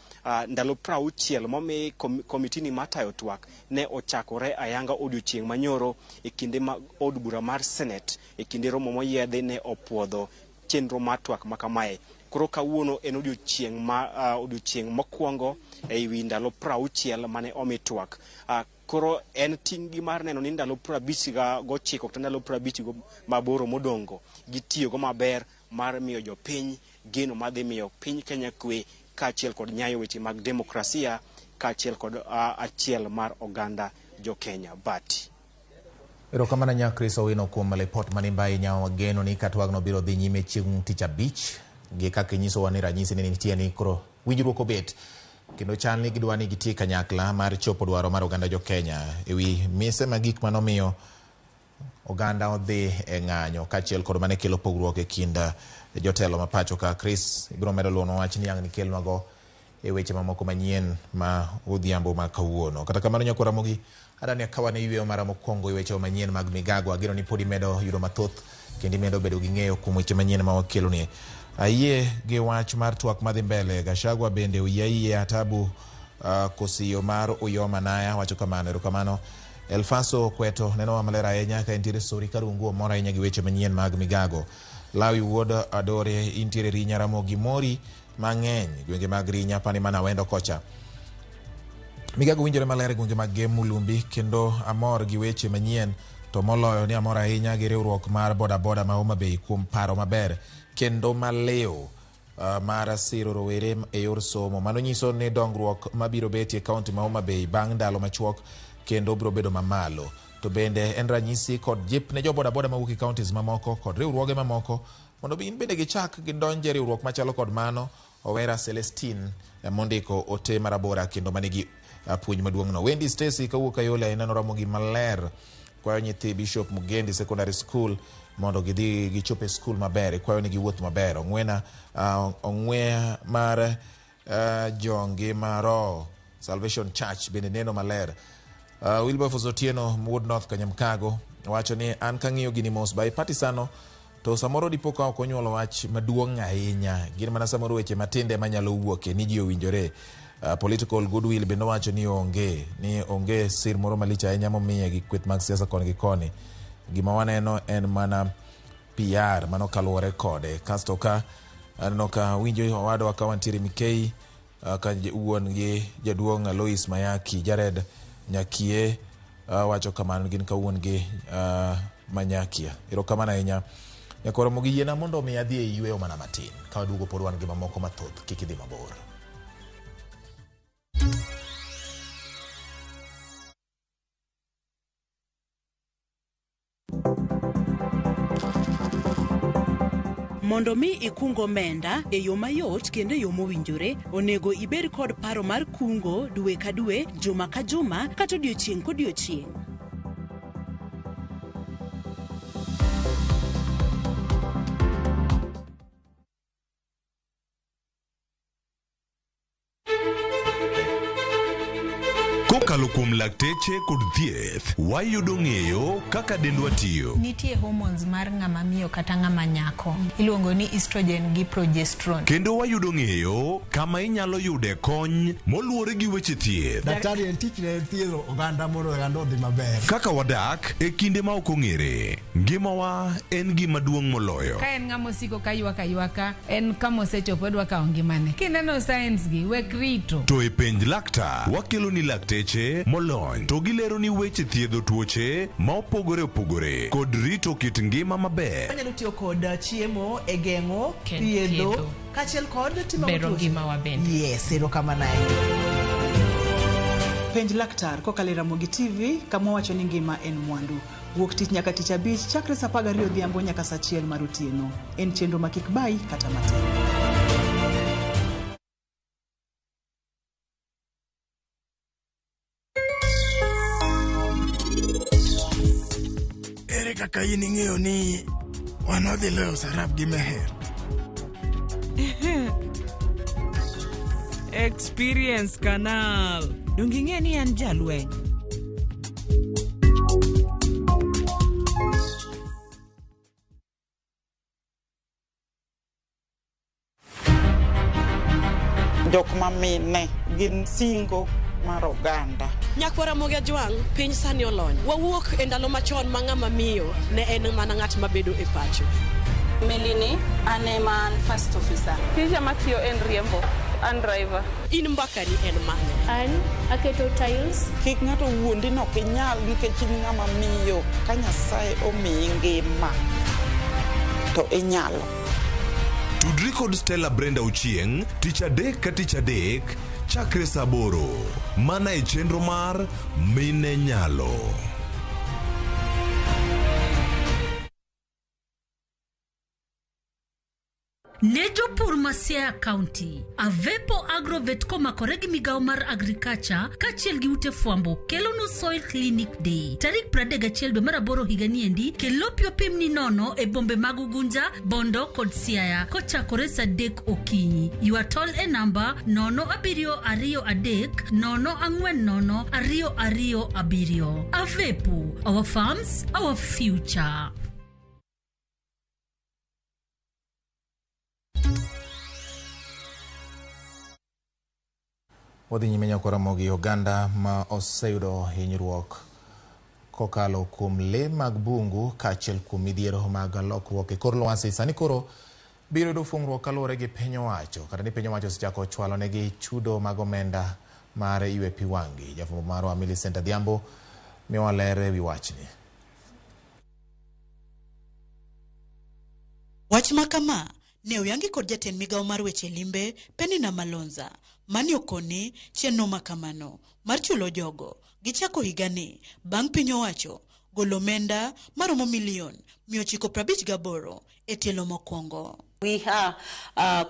ndalo 60 momi komiti ni matayo twak ne ochakore ayanga odiochieng' manyoro e kinde ma od bura mar Senate e kinde romo moyiedhi ne opuodho chenro mar twak ma kamae. Koro kawuono en odiochieng' ma odiochieng' mokwongo e wi ndalo 60 mane omi twak. Koro en ting' gi mar neno ni ndalo 59 kata ndalo 58 modongo gitiyogo maber mar miyo jopiny geno madhi miyo piny Kenya kwe kaachiel kod nyayo weche mag demokrasia kaachiel kod achiel mar oganda jo Kenya. Bati. Erokamano nya Chris Owino kuom lipot manimba ahinya. Wageno ni ka twagno biro dhi nyime chieng' tich abich gi kaka inyisowa ni ranyisi ni nitie ni koro winjruok obet kendo chal ni gidwa ni gitii kanyakla mar chopo dwaro mar oganda jo Kenya ewi mise ma gik manomiyo oganda odhi e ng'anyo kaachiel kod mane kelo pogruok e kind jotelo ma pacho ka. Chris, ibiro medo luonwa wach ni ang' nikelnwago e weche mamoko manyien ma odhiambo ma kawuono. Kata kamano nyakwar Ramogi, adani akawa ne yweyo mara mokwongo e weche manyien mag migago. Ageno ni pod imedo yudo mathoth kendo imedo bedo gi ng'eyo kuom weche manyien ma wakeloni. Ayie gi wach mar twak madhi mbele. Gachagua bende oyie ayie Tabu kosiyo mar Uyoma Naya wacho kamano. Erokamano. Elfaso Kweto nenowa maler ahinya ka entiere Sori Karungu omor ahinya gi weche manyien mag migago. Lawi Wuod Adore intiere Rinya Ramogi mori mang'eny gwenge mag Rinya pani mana Awendo kocha. Migago winjore maler e gwenge mag Gem Mulumbi kendo amor gi weche manyien to moloyo ni amor ahinya gi riwruok mar bodaboda ma Homa Bay kuom paro maber kendo maliw mar siro rowere e yor somo. Mano nyiso ni dongruok mabiro betie e kaunti ma Homa Bay bang' ndalo machuok kendo biro bedo mamalo. To bende en ranyisi kod jip ne jo bodaboda mawuok e counties mamoko kod riwruoge mamoko mondo gin bende gichak gidonje riwruok machalo kod mano. Owera Celestine mondiko ote marabora kendo manigi puonj maduong' no. Wendy Stacy kawuok Kayole neno Ramogi maler kwayo nyithi Bishop Mugendi Secondary School mondo gidhi gichop e skul maber, kwayo ni giwuoth maber. Ong'wena ong'we mar jongima roho Salvation Church bende neno maler. Wilberforce Otieno wuod North Kanyamkago wacho ni an kang'iyo gini mos bipartisan to samoro dipo ka ok onyuolo wach maduong' ahinya, gin mana samoro weche matinde manyalo wuoke ni ji owinjore. Political goodwill bende owacho ni onge sir moro malich ahinya momiye gi kweth mag siasa koni gi koni. Gima waneno en mana PR mano kaluwore kode. Kasto ka aneno ka winjo owadwa ka wantiere Mikei ka wuon gi jaduong' Alois Mayaki Jared Nyakie wacho kamano gin kawuon gi Manyakia. Erokamano ahinya. Nyakoro mogi yiena mondo mi adhi e yweyo mana matin. Ka waduogo pod wan gi mamoko mathoth, kik idhi mabor. Mondo mi ikung omenda e yo mayot kendo e yo mowinjore, onego ibed kod paro mar kungo dwe ka dwe, juma ka juma, kata odiochieng' kodiochieng'. Kokalo kuom lakteche kod thieth, wayudo ng'eyo kaka dendwa tiyo. Nitie hormones mar ng'ama miyo kata ng'ama nyako iluongo ni estrogen gi progesterone. Kendo wayudo ng'eyo kama inyalo yude kony moluwore gi weche thieth. Daktari en tichne en thiedho oganda mondo oganda odhi maber. Kaka wadak e kinde ma ok ong'ere, ngimawa en gima duong' moloyo. Ka en ng'ama osiko ka ywak aywaka, en kama osechopo odwa kawo ngimane. Kineno signs gi, wek rito. To e penj laktar, wakelo ni lakteche molony to gilero ni weche thiedho tuoche ma opogore opogore kod rito kit ngima maber. Wanyalo tiyo kod chiemo e geng'o, thiedho, thiedho. kaachiel kod timo Bero tuoche. ngimawa bende. Yes, erokamano ahinya. Penj laktar kokalo e Ramogi TV kama wacho ni ngima en mwandu. Wuok tich nyaka tich abich chakre saa 12 odhiambo nyaka saa 1 mar otieno. En chenro ma kik bayi kata matin. Ere kaka in ing'eyo ni wan wadhi loyo Sarab gi Meher? Experience Canal. Donge ing'e ni an jalweny? Jok ma mine gin singo mar oganda. Nyakwar Ramogi Ajwang', piny sani olony. Wawuok e ndalo machon ma ng'ama miyo ne en mana ng'at mabedo e pacho. Melini, an ema an first officer. Tija matiyo en riembo, an driver. In mbakani en mane? An aketo tiles. Kik ng'ato wuondi ni ok inyal nikech in ng'ama miyo. Ka Nyasaye omiyi ngima, to inyalo. Tudri kod Stella Brenda Ochieng' tich adek ka tich adek chakre saa aboro mana e chenro mar Mine Nyalo. Ne jopur ma Siaya County, Avepo Agrovet komakore gi migawo mar Agriculture kaachiel gi ute fwambo kelonu Soil Clinic Day tarik 31 dwe mar aboro higani endi. Kel lopi opimni nono e bombe mag Ugunja, Bondo kod Siaya kochakore saa 3 okinyi. Ywa tol e namba 0723 040 227. Avepo, our farms, our future. Wadhi nyime nyako Ramogi oganda ma oseyudo hinyruok kokalo kuom lee mag bungu kaachiel kuom midhiero mag lokruok e kor lwasi sani koro biro yudo fungruok kaluwore gi piny owacho kata ni piny owacho osechako chwalo negi chudo mag omenda mar ywe pi wang'gi. Jafwambo marwa Millicent Adhiambo miyowa ler ewi wachni. Wach ma kama ne oyangi kod jatend migawo mar weche limbe Penina Malonza mane okoni chenro ma kamano mar chulo jogo gichako higani bang' piny owacho golo omenda maromo milion 958 e tielo mokwongo. We are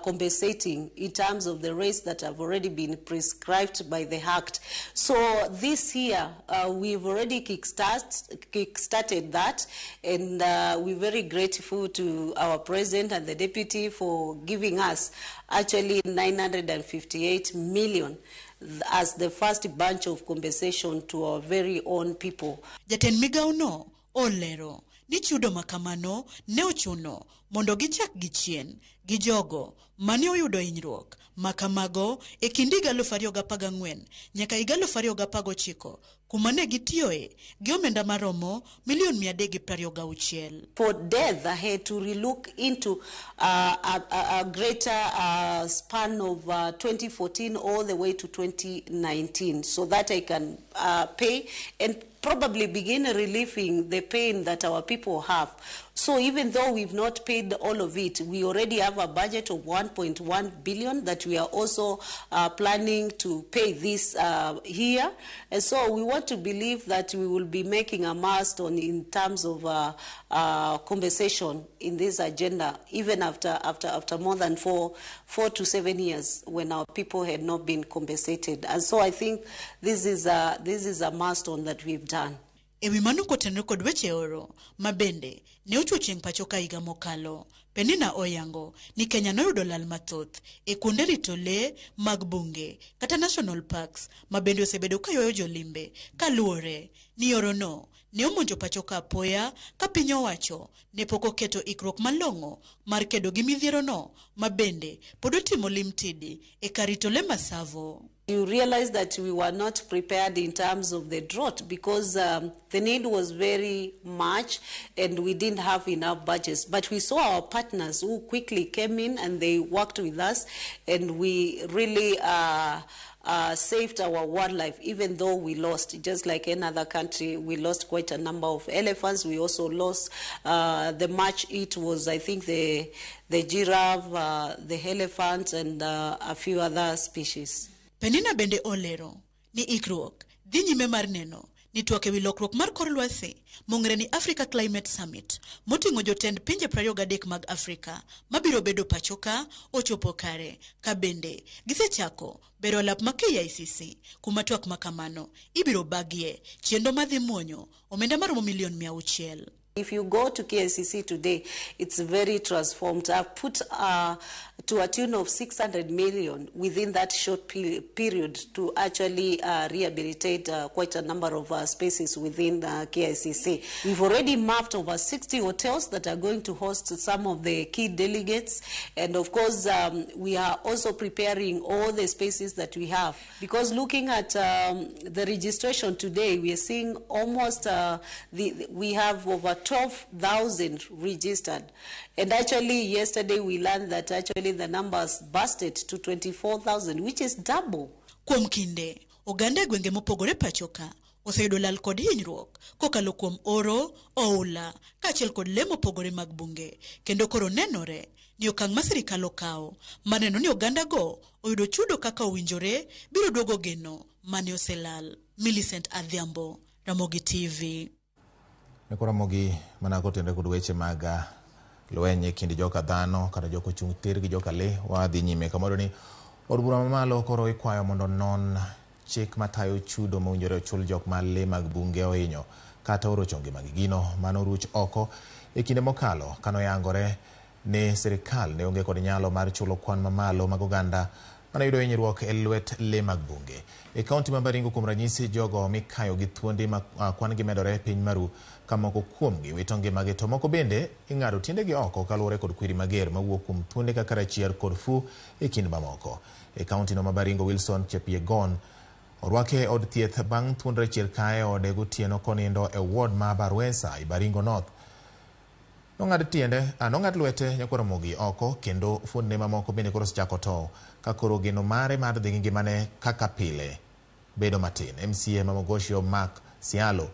compensating in terms of the rates that have already been prescribed by the Act. So this year, we've already kick-started that, and we're very grateful to our president and the deputy for giving us actually 958 million as the first bunch of compensation to our very own people. Jatend migawo no olero ni chudo makamano ne ochuno mondo gichak gi chien gi jogo mane oyudo hinyruok makamago e kind higa 2014 nyaka higa 2019 kuma ne gitiyoe gi omenda maromo milion 326. For death, I had to relook into a greater span of 2014 all the way to 2019 so that I can pay and probably begin relieving the pain that our people have. So even though we've not paid all of it, we already have a budget of 1.1 billion that we are also planning to pay this year. And so we want to believe that we will be making a milestone in terms of compensation in this agenda, even after more than 4 to 7 years when our people had not been compensated. And so I think this is a milestone that we've done. Ewi mano kotenore kod weche oro ma bende ne ochuo chieng' pacho ka higa mokalo, Penina oyango ni Kenya noyudo lal mathoth e kuonde rito lee mag bunge kata national parks ma bende osebedo ka ywayo jolimbe kaluwore ni orono ne omonjo pacho ka apoya ka piny owacho ne pok oketo ikruok malong'o mar kedo gi midhierono ma bende pod otimo lim tidi e kar rito lee ma Tsavo. You realize that we were not prepared in terms of the drought because the need was very much and we didn't have enough budgets. But we saw our partners who quickly came in and they worked with us, and we really saved our wildlife, even though we lost, just like any other country, we lost quite a number of elephants. We also lost the much it was, I think, the giraffe, the elephant, and a few other species. Penina bende olero ni ikruok dhi nyime mar neno ni twak ewi lokruok mar kor lwasi mong'ere ni Africa Climate Summit moting'o jotend pinje 23 mag Afrika mabiro bedo pacho ka ochopo kare ka bende gisechako bero lap ma KICC kuma twak makamano ibiro bagie chenro madhi muonyo omenda maromo milion 600. If you go to KICC today, it's very transformed. I've put to a tune of 600 million within that short period to actually rehabilitate quite a number of spaces within the KICC. We've already mapped over 60 hotels that are going to host some of the key delegates. And of course, we are also preparing all the spaces that we have. Because looking at the registration today, we are seeing almost, we have over 12,000 registered. And actually, yesterday we learned that actually the numbers busted to 24,000, which is double. Kuom kinde, oganda e gwenge mopogore pacho ka oseyudo lal kod hinyruok kokalo kuom oro, oula, kaachiel kod lee mopogore mag bunge, kendo koro nenore ni okang' ma sirikal okawo mar neno ni oganda go oyudo chudo kaka owinjore biro duogo geno mane oselal. Millicent Adhiambo, Ramogi TV. Ramogi mana kotenore kod weche mag lweny e kind joka dhano kata jok ochung' tir gi joka lee, wadhi nyime kamoro ni od bura mamalo koro ikwayo mondo non chik matayo chudo mowinjore ochul jok ma lee mag bunge ohinyo kata orocho ngimagi. Gino mano ruch oko e kinde mokalo kanoyangore ni sirikal ne onge kod nyalo mar chulo kwan mamalo mag oganda mane yudo hinyruok e lwet lee mag bunge. E kaunti ma Baringo kuom ranyisi, jogo mikayo gi thuondi ma kwan gi medore piny maru ka moko kuomgi wito ngimagi to moko bende ing'ado tiendegi oko kaluwore kod kwiri mager mawuok kuom thuonde kaka rachier kod fu e kind mamoko. E kaunti no ma Baringo, Wilson Chepyegon orwake e od thieth bang' thuond rachier kae ode gotieno konindo e ward ma Barwesa e Baringo North. Nong'ad tiende, nong'ad lwete nyakwar Ramogi oko kendo fuondne mamoko bende koro osechako tow ka koro geno mare mar dhi gi ngimane kaka pile bedo matin. MCA ma Mogosho Mark Sialo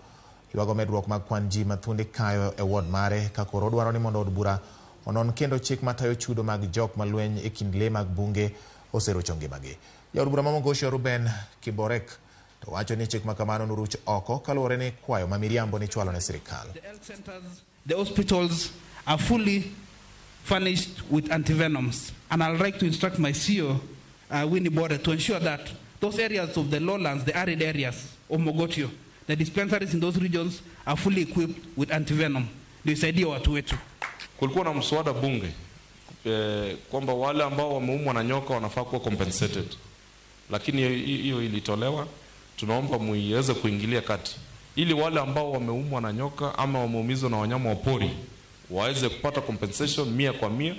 ywago medruok mag kwan ji ma thuonde kayo e ward mare ka koro odwaro ni mondo od bura onon kendo chik matayo chudo mag jok malweny e kind lee mag bunge oserocho ngimagi. Jaod bura ma Mogosho Ruben Kiborek to wacho ni chik makamano noruch oko kaluwore ni kwayo ma miriambo nichwalo ne sirikal. The health centers, the hospitals are fully furnished with antivenoms. And I'd like to instruct my CEO, Winnie Bore, to ensure that those areas of the lowlands, the arid areas of Mogotio, the dispensaries in those regions are fully equipped with antivenom. Ndio isaidie watu wetu. Kulikuwa na mswada bunge kwamba wale ambao wameumwa na nyoka wanafaa kuwa compensated, lakini hiyo ilitolewa. Tunaomba muiweze kuingilia kati ili wale ambao wameumwa na nyoka ama wameumizwa na wanyama wa pori waweze kupata compensation 100%,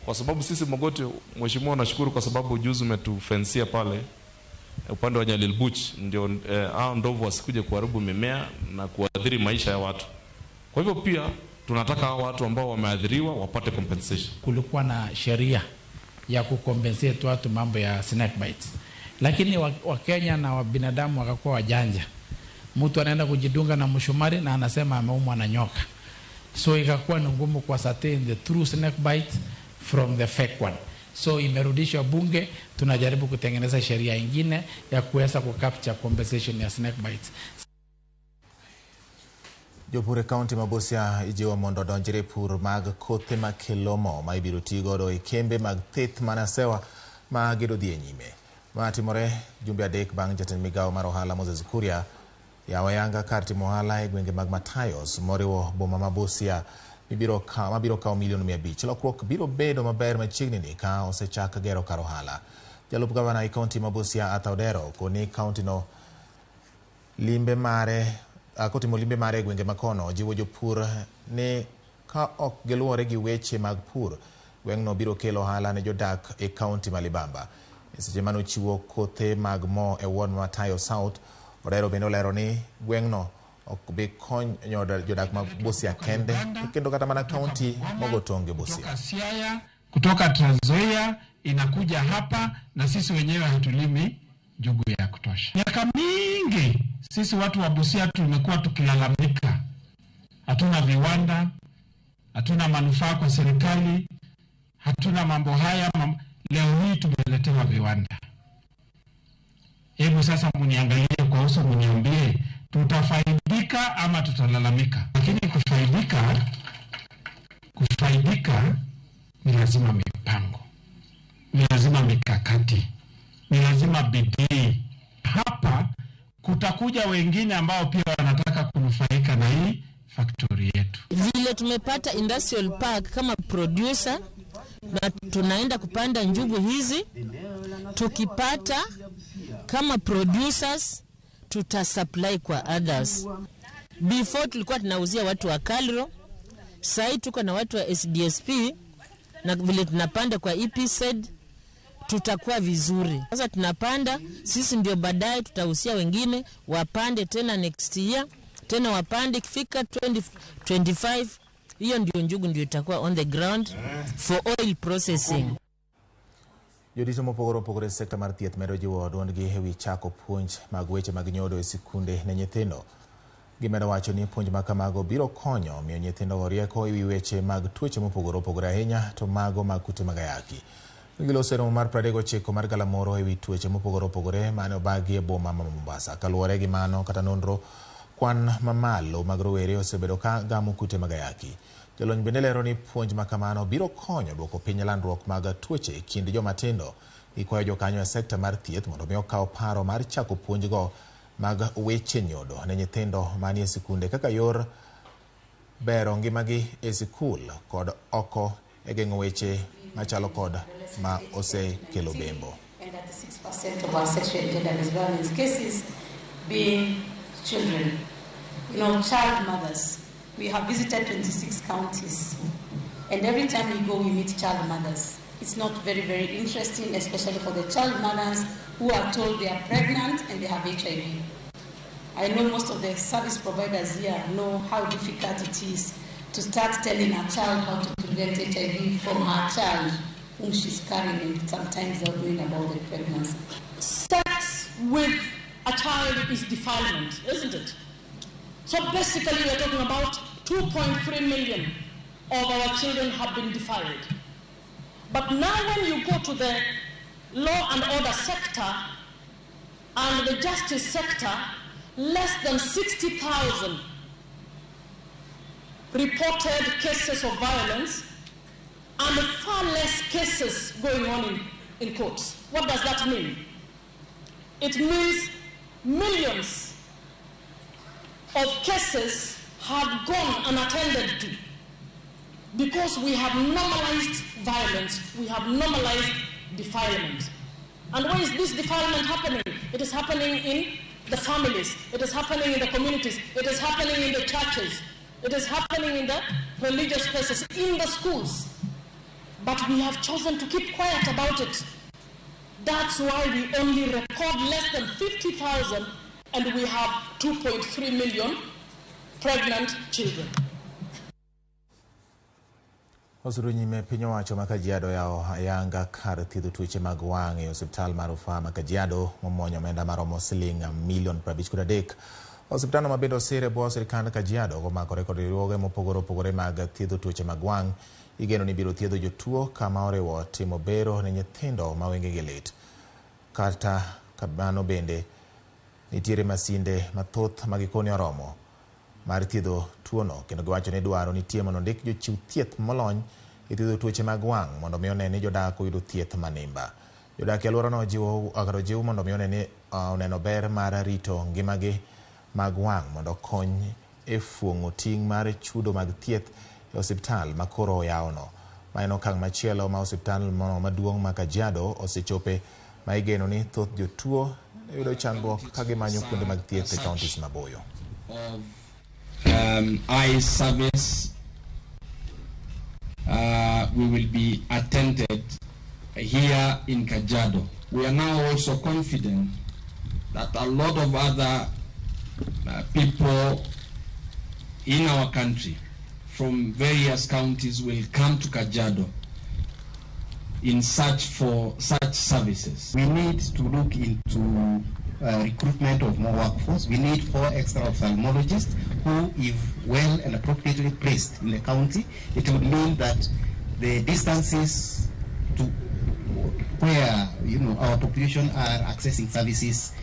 kwa sababu sisi Mogoti, mheshimiwa, nashukuru kwa sababu juzi umetufensia pale upande wa Nyalil Buch, ndio hao ndovu wasikuje kuharibu mimea na kuathiri maisha ya watu. Kwa hivyo pia tunataka hao watu ambao wameathiriwa wapate compensation. Kulikuwa na sheria ya kukompensate watu mambo ya snake bites, lakini Wakenya na wabinadamu wakakuwa wajanja. Mtu anaenda kujidunga na mshumari na anasema ameumwa na nyoka. So ikakuwa ni ngumu kwa ascertain the true snake bite from the fake one. So imerudishwa bunge, tunajaribu kutengeneza sheria ingine ya kuweza kucapture compensation ya snake bites. Jopur e kaunti ma Busia ijiwo mondo odonjre e pur mag kothe makelo mo ma ibiro ti godo e kembe mag theth manasewa ma gedo dhi e nyime. Ma timore jumbe 3 bang' jatend migawo mar ohala Moses Kuria yawo ayanga kar timo ohala e gwenge mag Matayos moriwo boma ma Busia mabiro kawo milion 500. Lokruok biro bedo maber machiegni ni ka osechak gero kar ohala. Jalup gavana e kaunti ma Busia Arthur Odero koni kaunti no limbe mare kotimo limbe mare e gwenge makono jiwo jopur ni ka ok giluwore gi weche mag pur, gweng'no biro kelo ohala ne jodak e kaunti ma Libamba. E seche manochiwo kothe mag mo e ward ma Matayo South, Odero bende olero ni gweng'no ok bi konyo jodak ma Busia kende, kendo kata mana kaunti mogo tong' Busia. Kutoka Siaya, kutoka Trans Nzoia inakuja hapa, na sisi wenyewe hatulimi njugu ya kutosha. Miaka mingi sisi watu wa Busia tumekuwa tukilalamika, hatuna viwanda, hatuna manufaa kwa serikali, hatuna mambo haya. Leo hii tumeletewa viwanda. Hebu sasa muniangalie kwa uso, muniambie tutafaidika ama tutalalamika? Lakini kufaidika ni lazima mipango, ni lazima mikakati, ni lazima bidii. Hapa kutakuja wengine ambao pia wanataka kunufaika na hii factory yetu. Vile tumepata industrial park kama producer na tunaenda kupanda njugu hizi, tukipata kama producers tutasupply kwa others. Before tulikuwa tunauzia watu wa Kalro, sasa tuko na watu wa SDSP, na vile tunapanda kwa EPZ tutakuwa vizuri. Sasa tunapanda sisi ndio baadaye tutahusia wengine wapande tena next year, tena wapande ikifika 2025, hiyo ndio njugu ndio itakuwa on the ground for oil processing. Jodito mopogore opogore e sekta mar thieth medo jiwo duondgi ewi chako puonj mag weche mag nyodo e sikunde ne nyithindo. Gimedo wacho ni puonj ma kamago biro konyo miyo nyithindo rieko ewi weche mag tuoche mopogore opogore ahinya to mago mag kute mag ayaki. Giloso romo mar 39 mar galamoro ewi tuoche mopogore opogore mane obagi e boma ma Mombasa. Kaluwore gi mano kata nonro, kwan mamalo mag rowere osebedo ka gamo kute mag ayaki. Jolony bende lero ni puonj ma kamano biro konyo duoko piny landruok mag tuoche e kind joma tindo. Gikwayo jokanyo e sekta mar thieth mondo mi okaw paro mar chako puonjgo mag weche nyodo ne nyithindo manie sikunde kaka yor bero ngimagi e sikul kod oko e geng'o weche machalo kod ma osekelo bembo. And 36% of our sexual and gender-based violence cases being children, child mothers. We have visited 26 counties, and every time we go, we meet child mothers. It's not very, very interesting, especially for the child mothers who are told they are pregnant and they have HIV. I know most of the service providers here know how difficult it is to start telling a child how to prevent HIV from her child whom she's carrying, and sometimes they're knowing about the pregnancy. Sex with a child is defilement, isn't it? So basically we're talking about 2.3 million of our children have been defiled. But now when you go to the law and order sector and the justice sector, less than 60,000 reported cases of violence and far less cases going on in courts. What does that mean? It means millions of cases have gone unattended to because we have normalized violence, we have normalized defilement. And where is this defilement happening? It is happening in the families, it is happening in the communities, it is happening in the churches, it is happening in the religious places, in the schools. But we have chosen to keep quiet about it. That's why we only record less than 50,000 and we have 2.3 million pregnant children. Osuru nyime piny owacho ma Kajiado yawo ayanga kar thiedho tuoche mag wang' e osiptal mar rufaa ma Kajiado momuonyo omenda maromo siling milion 53. Osiptalno ma bende osir e bwo sirkand Kajiado komakore kod riwruoge mopogore opogore mag thiedho tuoche mag wang' igeno ni biro thiedho jotuo kama oriwo timo bero ne nyithindo ma wengegi lit. Kata kamano bende nitiere masinde mathoth ma gikone oromo mar thiedho tuono kendo giwacho ni dwaro nitie mondo ondik jochiw thieth molony e thiedho tuoche mag wang' mondo mi one ni jodak oyudo thieth manimba. Jodak e alworano ojiw mondo mi one ni oneno ber mar rito ngimagi mag wang' mondo okony e fuong'o ting' mar chudo mag thieth e osiptal ma koro oyawno. Ma en okang' machielo ma osiptal maduong' ma Kajiado osechope ma igeno ni thoth jotuo yudo chandruok ka gimanyo kuonde mag thieth e counties maboyo. Eye service we will be attended here in Kajiado. We are now also confident that a lot of other people in our country from various counties will come to Kajiado in search for such services. We need to look into recruitment of more workforce. We need 4 extra ophthalmologists who, if well and appropriately placed in the county, it would mean that the distances to where our population are accessing services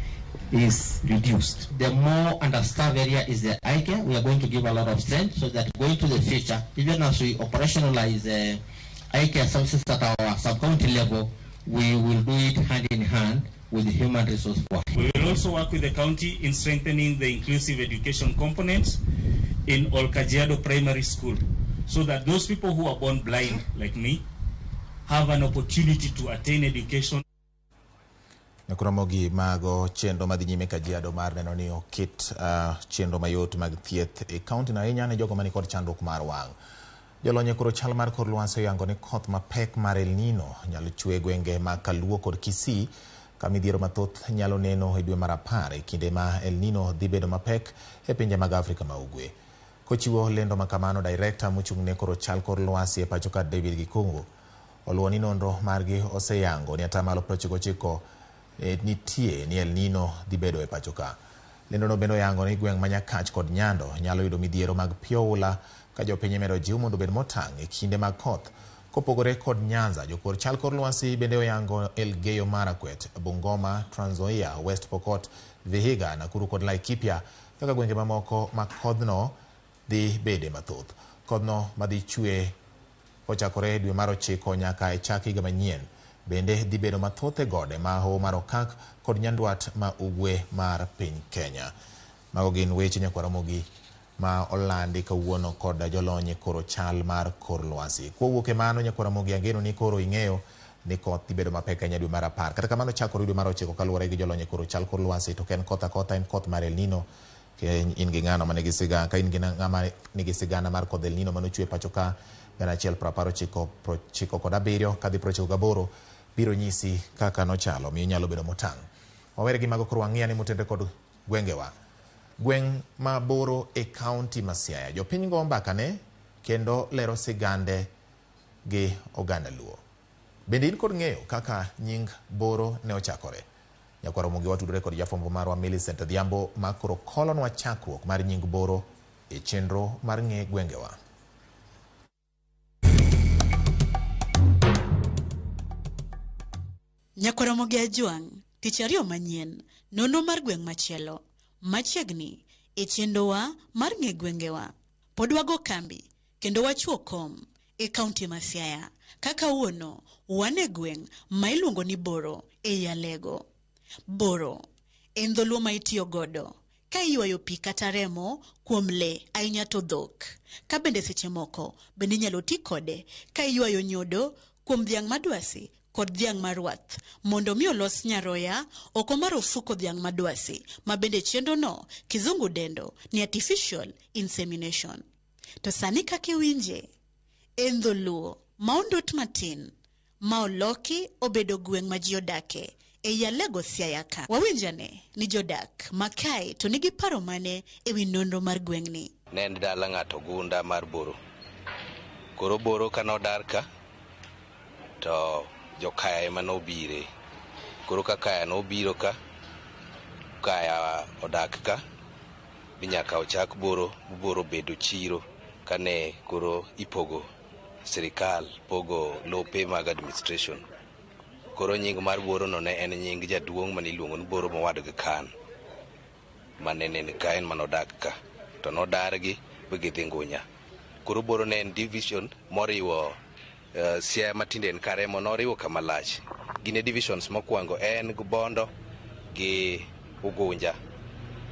is reduced. The more understaffed area is the eye care, we are going to give a lot of strength so that going to the future, even as we operationalize eye care services at our sub-county level, we will do it hand in hand with the human resource work. We will also work with the county in strengthening the inclusive education component in Ol Kajiado Primary School, so that those people who are born blind, like me, have an opportunity to attain education. Nyakuromogi mago chenro madhi nyime Kajiado mar neno ni oket chenro mayot mag thieth e kaunti no ahinya ne jogo mani kod chandruok mar wang'. Jolony e koro chal mar kor lwasi oyango ni koth mapek mar El Nino nyalo chwe e gwenge mag Kaluo kod Kisii ka midhiero mathoth nyalo neno e dwe mar 10 e kinde ma El Nino dhi bedo mapek e pinje mag Afrika ma Ugwe. Kochiwo lendo makamano, direkta mochung' ne koro chal kor lwasi e pacho ka David Gikungu oluwo ni nonro margi oseyango ni 99% nitie ni El Nino dhi bedo e pacho ka. Lendono bende oyango ni gweng' ma Nyakach kod Nyando nyalo yudo midhiero mag pi oula ka jopiny imedo jiw mondo obed motang' e kinde mag koth. Kopogore kod Nyanza, jokor chal kor lwasi bende oyango Elgeyo Marakwet, Bungoma, Trans Nzoia, West Pokot, Vihiga, Nakuru kod Laikipia kaka gwenge mamoko ma kodhno dhi bede mathoth. Kodhno madhi chwe kochakore dwe mar 9 nyaka e chak higa manyien bende dhi bedo mathoth e gode ma Hoho mar Okak kod Nyandwat ma Ugwe mar piny Kenya. Mago gin weche Nyakwaramogi ma olandi kawuono kod jolony e koro chal mar kor lwasi. Kowuok e mano Nyakwaramogi, ageno ni koro ing'eyo ni koth dhi bedo mapek ahinya dwe mar 10. Kata kamano chakore dwe mar 9 kaluwore gi jolony e koro chal kor lwasi, to ok en koth akotha, en koth mar El Nino. In gi ng'ano manigi sigana, ka in gi ng'ama nigi sigana mar kodh El Nino manochwe pacho ka 1997 kadhi 98 biro nyisi kaka nochalo, miyo inyalo bedo motang'. Wawere gi mago koro wang'iya ni motenre kod gwengewa. Gweng' ma Boro e kaunti ma Siaya, jopiny go mbakane kendo lero sigande gi oganda Luo. Bende in kod ng'eyo kaka nying Boro ne ochakore? Nyakwaramogi watudore kod jafwambo marwa Millicent Adhiambo ma koro kolonwa chakruok mar nying Boro e chenro mar ng'e gwengewa. Nyakwaramogi Ajwang', tich ariyo manyien, nono mar gweng' machielo, machiegni e chenrowa mar ng'e gwengewa. Pod wago kambi kendo wachuo kom e kaunti ma Siaya. Kaka wuono wan e gweng' ma iluongo ni Boro ei Alego. Boro en dholuo ma itiyo godo ka iywayo pi kata remo kuom le ahinya to dhok. Ka bende seche moko bende inyalo ti kode ka iywayo nyodo kuom dhiang' madwasi kod dhiang' mar rwath mondo mi olos nyaroya oko mar ofuko dhiang' madwasi ma bende chenrono kizungu dendo ni artificial insemination. To sani kaka iwinje, en dholuo ma ondot matin ma oloki obedo gweng' ma ji odake ei Alego Siaya ka. Wawinjane ni jodak ma kae to nigi paro mane e wi nonro mar gweng'ni. Ne en dala ng'ato gunda mar Boro. Koro Boro ka nodar ka to jokaya ema nobire. Koro ka kaya nobiro ka, kaya odak ka, minyaka ochak Boro, Boro bedo chiro kane koro ipogo sirikal pogo lope mag administration. Koro nying mar Boro no ne en nying jaduong' mane iluongo ni Boro mowadgi Kan, mane en ka en manodak ka. To nodargi bi gidhi Ngunya. Koro Boro ne en division moriwo Siaya matinde en Karemo noriwo kama lach. Gin e divisions mokwongo en gi Bondo gi Ugunja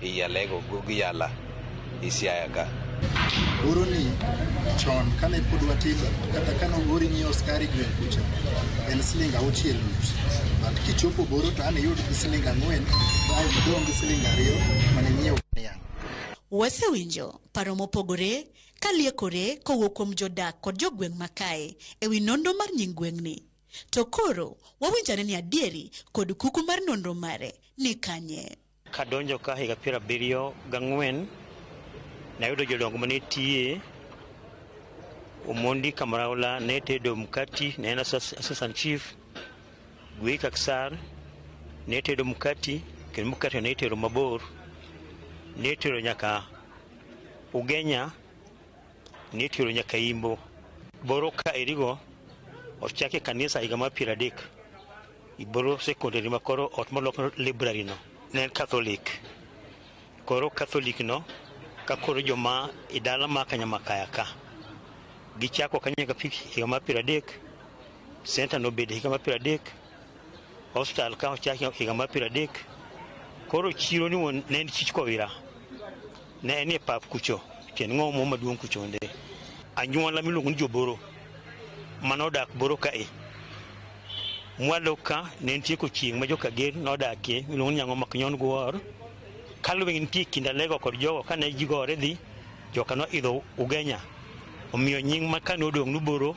ei Alego gi Yala i Siaya ka. Boro ni chon kane pod watindo kata kane ogori nyiewo skari gweng' kucha en siling 6.5, but kichopo Boro to an iyud gi siling 4 ae idong' gi siling 2 mane inyiewo niang'. Wasewinjo paro mopogore kaliekore kowuok kuom jodak kod jogweng' makae e wi nonro mar nying gweng'ni. To koro wawinjane ni adieri kod kuku mar nonro mare ni kanye. Kadonjo ka higa 74, nayudo jodongo mane tiye. Omondi Kamaraola ne tedo mkati, ne en assistant chief. Gwe Kaksar ne tedo mkati, kendo mkati ne itero mabor. Ne itero nyaka Ugenya, ne itero nyaka Imbo. Boro ka erigo ochake kanisa higa mar 30. Iboro secondary ma koro ot molok library no ne en Catholic. Koro Catholic no ka koro joma e dala ma Kanyamakaya ka gichako kanyo higa mar 30, center nobedo higa mar 30, hospital ka ochaki higa mar 30. Koro chiro ni wuon ne en chich kowira, ne en e pap kucho kendo ng'omo maduong' kucho nde. Anyuola miluongo ni joboro manodak Boro kae. Mwalo ka ne nitie kochieng' ma jokager nodakie miluongo ni Nyang'o Maknyon Gwor. Kaluweng nitie kind Alego kod jogo kane ji gore dhi, joka noidho Ugenya. Omiyo nying ma kane odong' noboro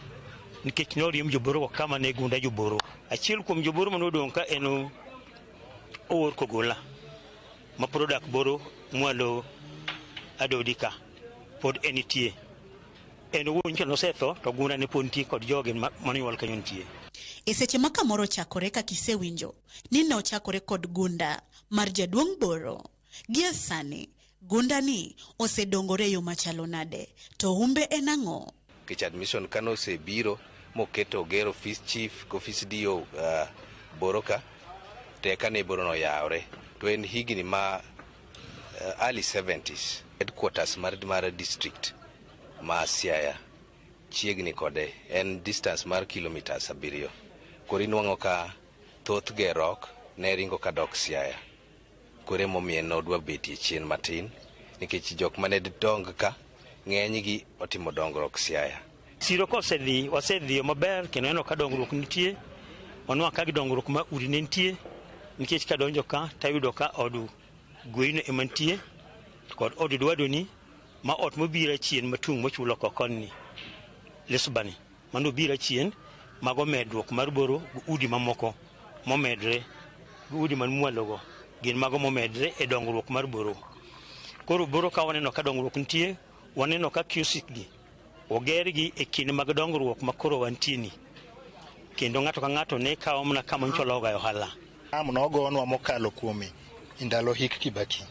nikech noriemb joboro go kama ne gunda joboro. Achiel kuom joboro manodong' ka en Owuor Kogola ma pod odak Boro mwalo Adodi ka pod en nitie. En owuon nyocha nosetho to gunda ne pod nitie kod joge manonyuol kanyo nitie. E seche ma kamoro ochakore kaka isewinjo ni ne ochakore kod gunda mar jaduong' Boro. Gie sani gunda ni osedongore e yo machalo nade to humbe en ang'o? Nikech admission kane osebiro moketo oger office chief gi office DO Boro ka, to eka ne Boro noyawre. To en higni ma early 70s, headquarters mar district ma Siaya chiegni kode en distance mar kilometers 7. Koro inwang'o ka thoth gerok ne ringo kadok Siaya. Koro emomiyo nodwa betie chien matin nikech jok mane dong ka ng'enygi otimo dongruok Siaya. Siro kosedhi, wasedhiyo maber kendo neno ka dongruok nitie. Wanwang'o ka dongruok ma udi ne nitie nikech kadonjo ka tayudo ka od gweno ema nitie kod od dwadoni ma ot mobiro achien matung' mochulo oko koni Lisbani mano obiro achien mago medruok mar Boro gi udi mamoko momedre gi udi man mwalogo gin mago momedre e dongruok mar Boro. Koro Boro ka waneno ka dongruok nitie, waneno ka kiosk gi oger gi e kinde mag dongruok ma koro wantie ni. Kendo ng'ato ka ng'ato ne kawo mana kama nyocha ologa e ohala. Am nogonwa mokalo kuome e ndalo hik Kibaki.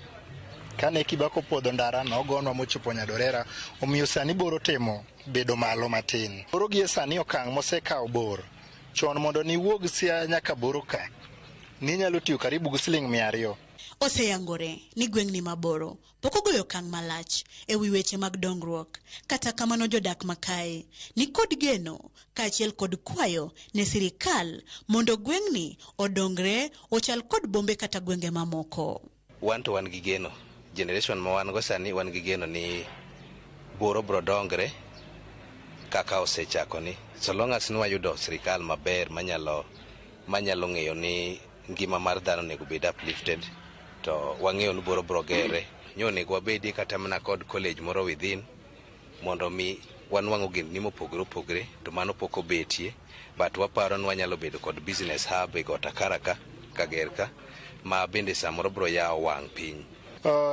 Kane Kibaki opwodho ndara nogonwa mochopo Nyadorera, omiyo sani Boro temo bedo malo matin. Boro gie sani okang' mosekawo bor. Chon mondo niwuog Siaya nyaka Boro ka, ninyalo tiyo karibu gi siling 200. Oseyangore ni gweng'ni ma Boro pok ogoyo okang' malach e wi weche mag dongruok. Kata kamano jodak makae ni kod geno kaachiel kod kwayo ne sirikal mondo gweng'ni odongre ochal kod bombe kata gwenge mamoko. Wan to wan gi geno. Generation ma wan go sani wan gi geno ni Boro bro dongre kaka osechako ni so long as nwayudo sirikal maber manyalo manyalo ng'eyo ni ngima mar dhano onego bed uplifted to wang'eyo ni boro bro gere nyo onego wabedie kata mana kod college moro within mondo mi wanwang' ogendni mopogore opogore to mano pok obetie but waparo ni wanyalo bedo kod business hub e got Akara ka Kager ka ma bende samoro bro yawo wang' piny.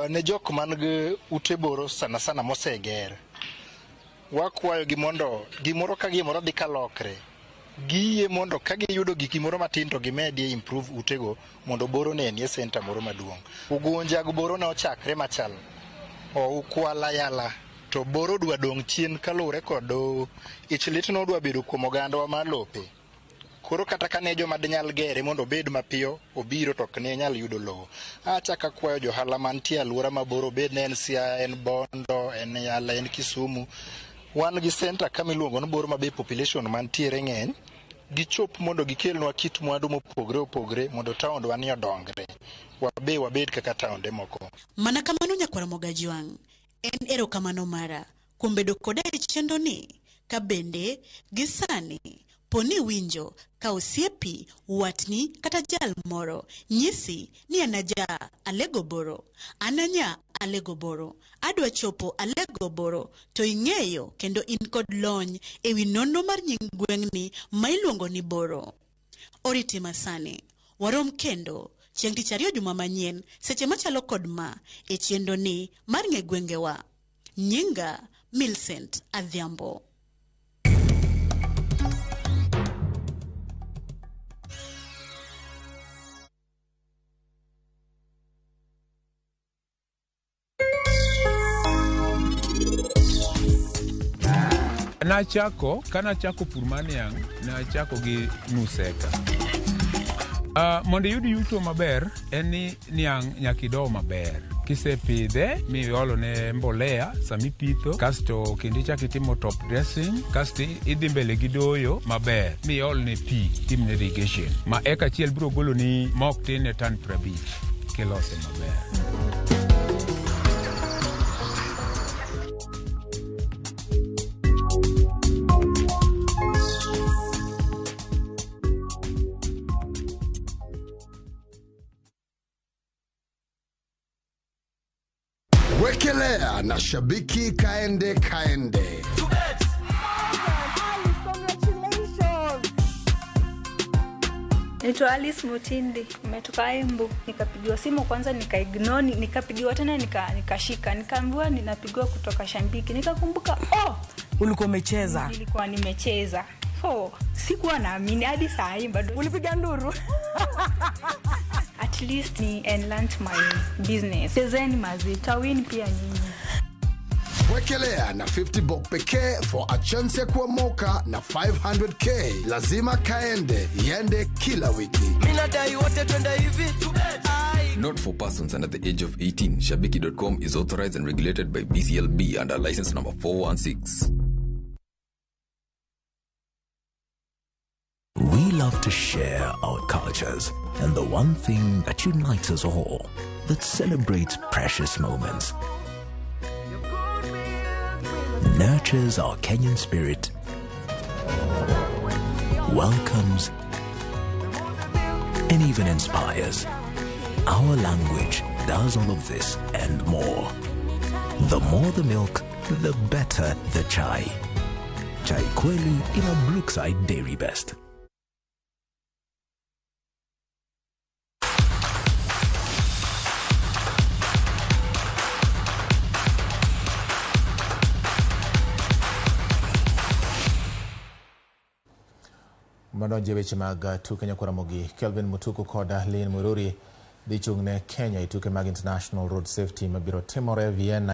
Ne jok man gi ute boro sana sana moseger, wakwayogi mondo gimoro ka gimoro dhi kalokre, giyie mondo ka giyudo gimoro matin to gimedie improve utego mondo boro nenie center moro maduong'. Ugunja gi boro ne ochakre machal, Ukwala yala to boro dwa dong' chien kaluwore kod ich lit nodwa bedo kuom ogandawa mar lope. Koro kata kane joma dinyal gere mondo obed mapiyo obiro to ok ne nyal yudo lowo. Achako akwayo johala mantie e alwora ma boro obed ni en Siaya, en Bondo, en Yala, en Kisumu. Wan gi center kama iluongo ni Boro ma be population mantiere ng'eny. Gichop mondo gikelnwa kit mwandu mopogre opogre mondo taondwa ni odongre. Wabe wabed kaka taonde moko. Mana kamano nyakwar Ramogi Ajwang', en erokamano mara kuom bedo koda e chenro ni, ka bende gi sani po ni iwinjo ka osiepi, watni kata jal moro nyisi ni an aja Alego Boro, an anya Alego Boro, adwa chopo Alego Boro, to ing'eyo kendo in kod lony e wi nonro mar nying gweng'ni ma iluongo ni Boro. Oriti masani. Warom kendo chieng' tich ariyo juma manyien seche machalo kod ma e chenro ni mar ng'e gwengewa. Nyinga Millicent Adhiambo. Nachako, kanachako pur mar niang', nachako gi nus eka. Mondo iyud yuto maber en ni niang' nyaka ido maber. Kisepidhe miolone mbolea samipitho, kasto kendo ichako itimo top dressing, kasto idhi mbele gi doyo maber miolne pi, timne irrigation. Ma eka achiel biro goloni mok tin ne tan 50 kilose maber. Wekelea na Shabiki Kaende Kaende. Naitwa Alice Mutindi, nimetoka Embu. Nikapigiwa simu kwanza nikaignore, nikapigiwa tena nikashika, nikaambiwa ninapigiwa kutoka Shabiki. Nikakumbuka, oh, ulikuwa umecheza. Nilikuwa nimecheza. Oh, sikuwa naamini hadi saa hii bado. Ulipiga nduru? At least ni enhance my business. Chezeni mazi, tawin pia nyinyi. Wekelea na 50 bob pekee for a chance ya kuomoka na 500k. Lazima kaende, iende kila wiki. Mimi nadai wote twende hivi. Not for persons under the age of 18. Shabiki.com is authorized and regulated by BCLB under license number 416. We love to share our cultures and the one thing that unites us all, that celebrates precious moments, nurtures our Kenyan spirit, welcomes, and even inspires. Our language does all of this and more. The more the milk, the better the chai. Chai Kweli in a Brookside Dairy Best. Madonje weche mag tuke nyakwar Ramogi. Kelvin Mutuku kod Lynn Mururi dhi chung' ne Kenya e tuke mag International Road Safety mabiro timore Vienna.